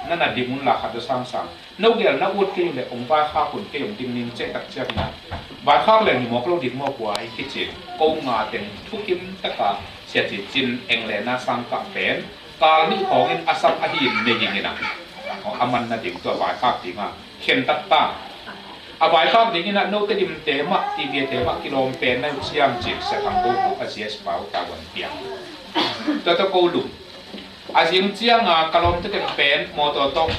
na na ding un la khat da sangsang. No gel na ut kei uh le hong vaikhak un kei hong ding ning ceh tak ciangin a vaikhak leng hi mawk lo ding mawk uh a hi kici. Ko nga teng thukim taka Sia Ci Cin England a sangkah pen kal nih khawngin a sam ahi in nei ding in a a man na ding tua vaikhak ding a khen tak ta. A vaikhak ding in a no Tedimte mah T B A te mah kilawm pen na uh ciam cin Sia Thang Bo Khup a G S pa uh ta wan piang. Tua tawh ko lum a zing cianga ka lawmte teng pen mawtaw tawh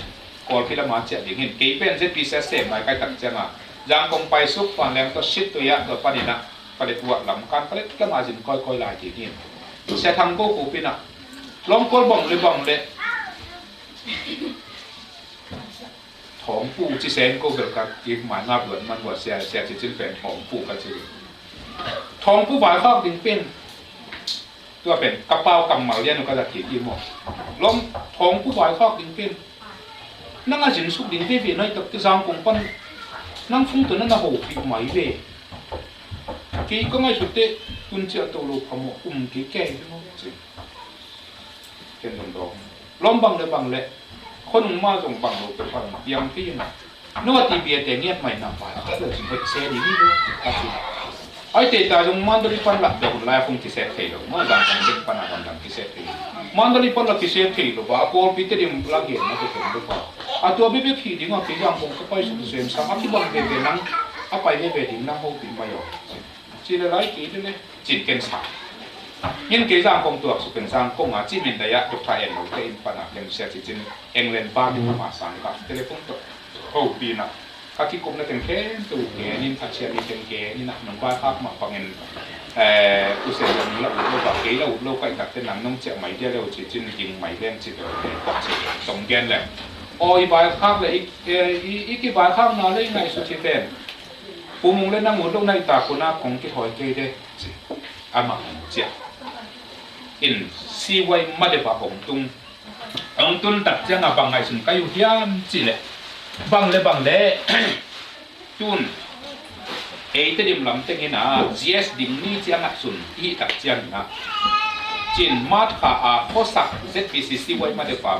Kawlpi lama ciah ding hin kei pen Z P C sem lai kai tak cianga Zangkong paisuk Vanleng tawh sit tuiah tua paninah palet uah lam kan palet lama zin kawikawi lai ding hin Sia Thang Bo Khup inah lawmkawl bang le bang le thawngpu ci sen ko bel ka kik mai ngap luat man ua Sia, Sia Ci Cin pen thawngpu ka ci ding. Thawngpu vaikhak ding pen tua pen ka pau kammal lian uh ka zat hi ti maw? Lawm thawngpu vaikhak ding pen nang a zinsuk ding veve nai takte Zangkong pan nang fungto na na hopih mai ve. Kei ka ngaihsutte tun ciah to lo phamawh um kei kei hi maw ci. Ken dongdong lawm bang le bang le khuanung ma zong bang lo pek pan piang kei in. Nua T B A te ngiat mai na pai a khat lo cin hoih se ding hi lo a ci. Ai te ta zong Mandalay pan lah dong lai a kong kiset thei lo ma Zangkong bek pan a dang dang kiset thei lo. Mandalay pan lah kiset thei lo ba a Kawlpi te dim lah gen na ko ken lo ba. A tua bebek hi ding a kei Zangkong ka pai suk sem sang a kibang veve nang a pai veve ding nang hopih mai aw. Ci le lai kei le le cin ken sa. Min kei Zangkong tuak suk ken Zangkong a ci min dai a Doctor En lo te in pan a ken Sia Ci Cin England ba min ma sang ka telephone to hopih na. Ka kikupna teng khempeuh gen in a cian ni teng gen in a nong vaikhak mah bangin eh, u Sia Za Mung la ut lo ba kei la ut lo ka i tak te nang nong ciah mai dia le u Ci Cin ding mai leng ci to le tak ci tong gen le. Aw i vaikhak le i, eh, i, i kivaikhakna le i ngaihsut hi pen. Pu Mung le nang ut lo na i tak un a kong kihawi kei de ci. Amah hong ciah in C Y Madeva hong tung. Hong tun tak ciangah bang ngaihsun kai uh hiam cih leh bang le bang le tun eite dim lam tengin ah G S ding ni ciangah sun i hih tak ciangin ah cin March kha a khuasak Z P C C Y Madeva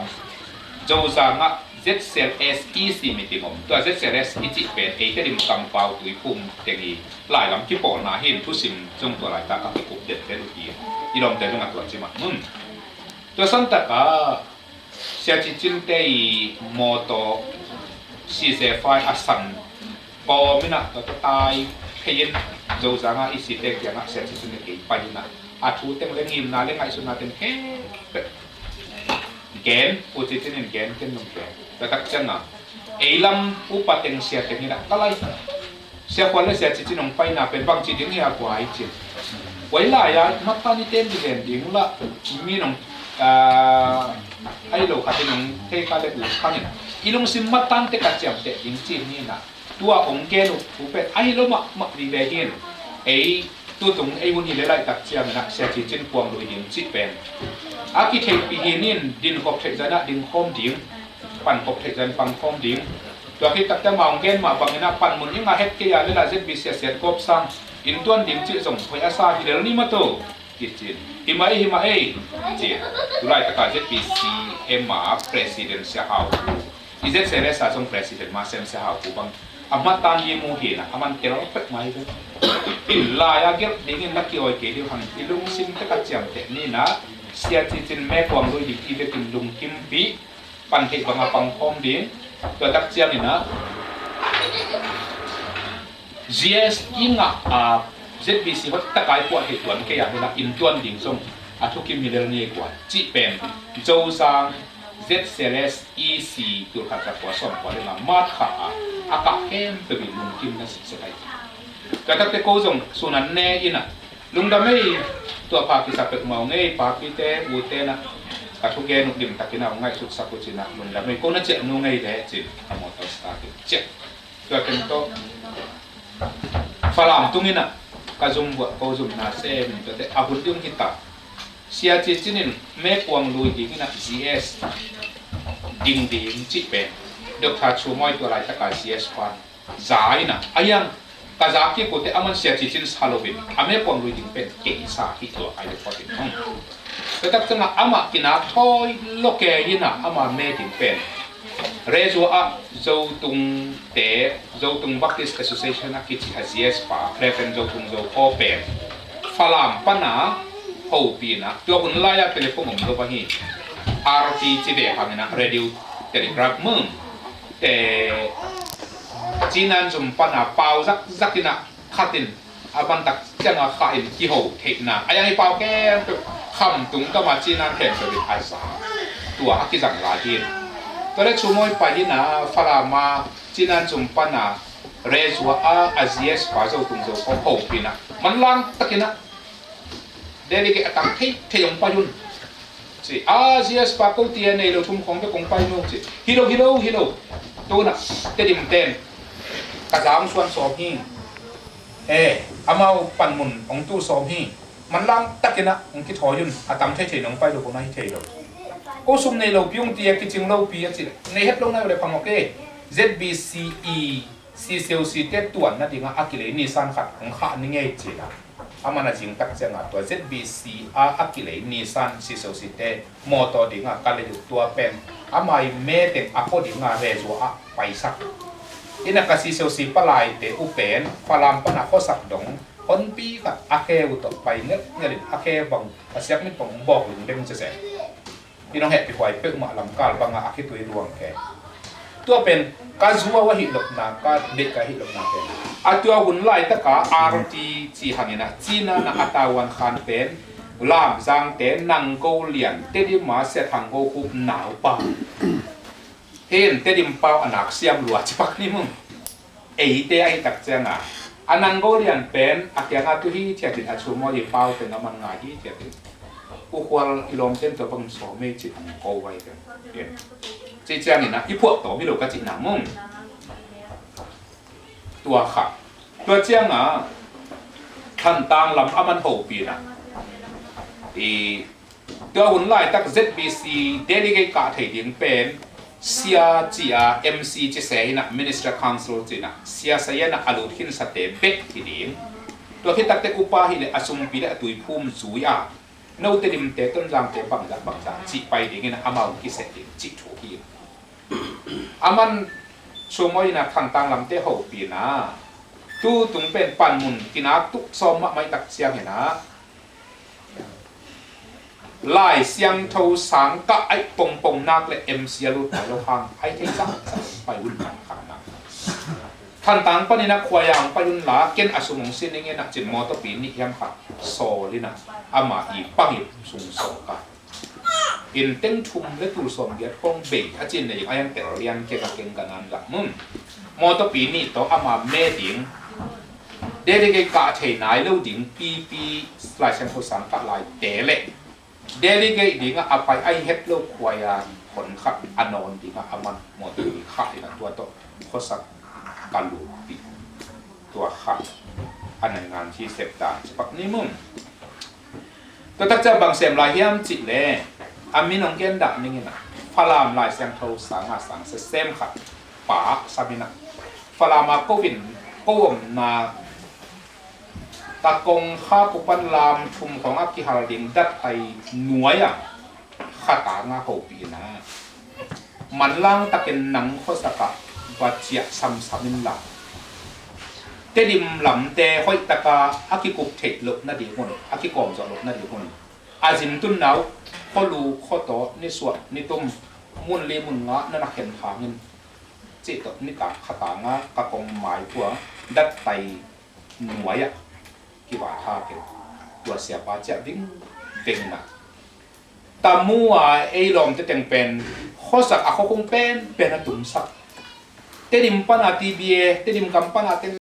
Zozang ah Z C L S E C meeting om. Tua Z C L S i cih pen eite dim kampau tuiphum teng i lailam kipawlna hin thusim zong tua laitak a kikup den den uh hi. I lawmte zong a tua ci mah nun. Tua santak a Sia Ci Cinte i mawtaw C Z five a san kawm in ah tua tua tai phei in Zozang a i site kiangah Sia Ci Cinte kei pai in ah a thu teng le ngimna le ngaihsutna teng khempeuh gen, U Ci Cin in gen, ken nong gen. Tua tak ciangah ei lam upa teng sia teng in ah ka lai Sia Khual le Sia Ci Cin hong paina pen bangci ding hi a kua i cin. Kua i lai-a matan i tem ding ven ding uh lah mi nong ah, a hi lo khat in hong thei kha le ut khang in i lungsim matan tek a ciamteh ding cin hi in ah tua hong gen uh thu pen a hi lo mahmah vive hi in ei tutung ei hun hi le laih tak ciangin ah Sia Ci Cin kuang lui ding cih pen a kitheihpih hi in dinkhop theih zan ah dingkhawm ding, pankhop theih zan pangkhawm ding. Tua khit takte amau gen mah bangin a panmun i ngah het kei a lel a Z B C a siat gawp sang inn tuan ding cih zong hoih a sa hi lel ni maw to. Hi cin, hi mah ei, hi mah ei, cin. Tulai taka Z B C M a president Sia Hau Pu, i Z C L S a zong president ma sem Sia Hau Pu bang a matan hi mu hi na, a man tel pek mai ve. In lai a gelh dingin na kiawi kei ding hang, i lungsim tek a ciamteh ni na, sia cicin me kuang lui ding i vekin lungkimpih pan theih banga pang khawm ding. Tua tak ciangin a G S i ngah a Z B C hot takai puah theih tuan kei a hila inn tuan ding zong a thukim hi lel ni ei kua cih pen Zozang Z C L S E C tulkhat za kua sawm kua le nga mat kha a, a kah khempeuh in lungkim na sitset ai. Tua takte ko zong sunan ne in a lungdam ei, tua pha kisa pek mau ngei, papite ute na ka thugen uh limtakin a ngaihsutsak uh cin a lungdam ei, ko na ciah nu ngei le cin a mawtaw sitakin ciah. Tua teng tawh Falam tungin a ka zum buah ko zumna sem in tuate a hun ding hita. Sia cicin in me kuang lui dingin a G S ding ding cih pen Doctor Chu Mawi tua laitaka G S pan za in a, a hiang ka za kik uh teh a man sia cicin sa lo in a me kuang lui ding pen kei sa hi tua ai le pawt in hong. Tua tak ciangah amah kinak thawi lo kei in a ama me ding pen Rezua ah Zotungte, Zotung Baptist Association a kici a G S pa Reverend Zotung Zo Khaw pen Falam pana hopih in a, tua hun lai-ah telephone om lo ahi. R T ci ve hangin a radio telegraph mung te cinan zum pana pau zakzak in a khatin a bantak cianga kha in kiho theihna a yang i pau khempeuh khamtung kama cinan khempeuh in a za. Tua a kizang lai hi. Tua le Chu Mawi pai in a Falam a cinan zum pana Rezua a a G S pa Zotung Zo Khaw hopih in a manlang takin a delegate a tam thei thei hong pai un. Ci a G S pa ko tia nei lo thum khong bek kong pai nu ci. Hi lo, hi lo, hi lo. Tuna Tedim ten ka za hong suan sawm hi. Eh, amau panmun hong tu sawm hi. Manlang takin a hong kithawi un, a tam thei thei nong pai lo ko na hi thei lo. Ko sum nei lo pi hong tia kicing lo pi a ci. Nei het lo na le phamawk e. Z B C E C C O C te tuan nadingah a kilei nisan khat hong khah ni ngei cina. A man a zing tak ciangah tua Z B C a a kilei nisan C C O C te mawtaw dingah ka lei uh tua pen amah i meteng a kho dingah Rezua ah paisak. Ina ka C C O C palaite uh pen Falam pana khuasak dong honpi khat a khe uh tawh pai ngelhngelh in a khe bang a siak mit bang bawk lungdeng cece. I nong hehpih huai peuhmah lamkal bangah a khitui luang kei. Tua pen ka zuau ahi lohna, ka deih ka ahi lohna pen a tua hun laitaka R T ci hangin a Cina na a tauan khan pen Lamzangte, Nanggo Lian, Tedim a Sia Thang Go Khup naupa. Hin Tedim pau a nak siam lua cipak ni mung. Eite ahi tak cianga a Nanggo Lian pen a kianga tu hi ciatin a Chu Mawi i pau teng a man ngai hi ciatin. U Khual i lawmten tua bang sawm ei ci hong ko vai teng. Ci ciangin a i phuah tawm hi lo ka cihna mung. Tua kha. Tua cianga Thantlang lam a man hopih in a i Tua hun laitak Z B C delegate kah thei ding pen sia ci a M C ci se hi na, Minister Council ci na, sia sayan a a lut khinsate bek hi ding. Tua khit takte upa hi le a sumpi le a tuiphum zui a, note Tedim te Tonzang te bangzah bangzah cih pai dingin amau kiseh ding cih thu hi. A man Chu Mawi in a Thantlang lamte hopih in a, tu tung pen panmun kinak tuk sawm mahmah i tak ciangin a Lai Siangtho sang kah aih pongpong nak le M C a lut pai lo hang aih thei zahzah pai un hang kha na. Thantlang panin a khuai ang pai un la ken a sum hong sin ning in a cin mawtawpi nih hiam khat sawl in a ama i pangin sung sawl ka. In teng thum le tul sawm giat kong bei a cin nei a yang tel lian keng a keng ka nan zak mun. Mawtawpi nih tawh ama me ding delegate kah thei nai lo ding pipi Lai Siangtho sang kah lai te le delegate dingah a pai a i het lo khuai a hon khat a nawn dingah a man mawtawpi khat in a tua tawh khuasak ka lupi tua khat a nai ngan hi sep dan cipak ni mun. Tua tak ciang bang sem lai hiam cih le a min hong gen dah ning in a Falam Lai Siangtho sanga sang sesem khat pa samin ah, Falam ah ko in, ko omna, ka kongkhak uh pan lam thum khawng a kihal ding dattai nuai ah khatang a hopih in ah, manlang takin nang khuasak ah va ciah samsam inla, Tedim lamte hoih taka a kikup theih loh nading hun, a kikawm zawh loh nading hun, a zin tunna uh, khualu khuataw, nisuah nitum, mun li mun nga na na khen hangin, cih tawh nitak khatang a ka kong mai khua dattai nuai ah kiva thakin, tua siapa ciah vingveng in ah, Tamu a ei lawmte teng pen khuasak a khuakhung penpen a tumsak, Tedim pana T B A, Tedim gam pana teng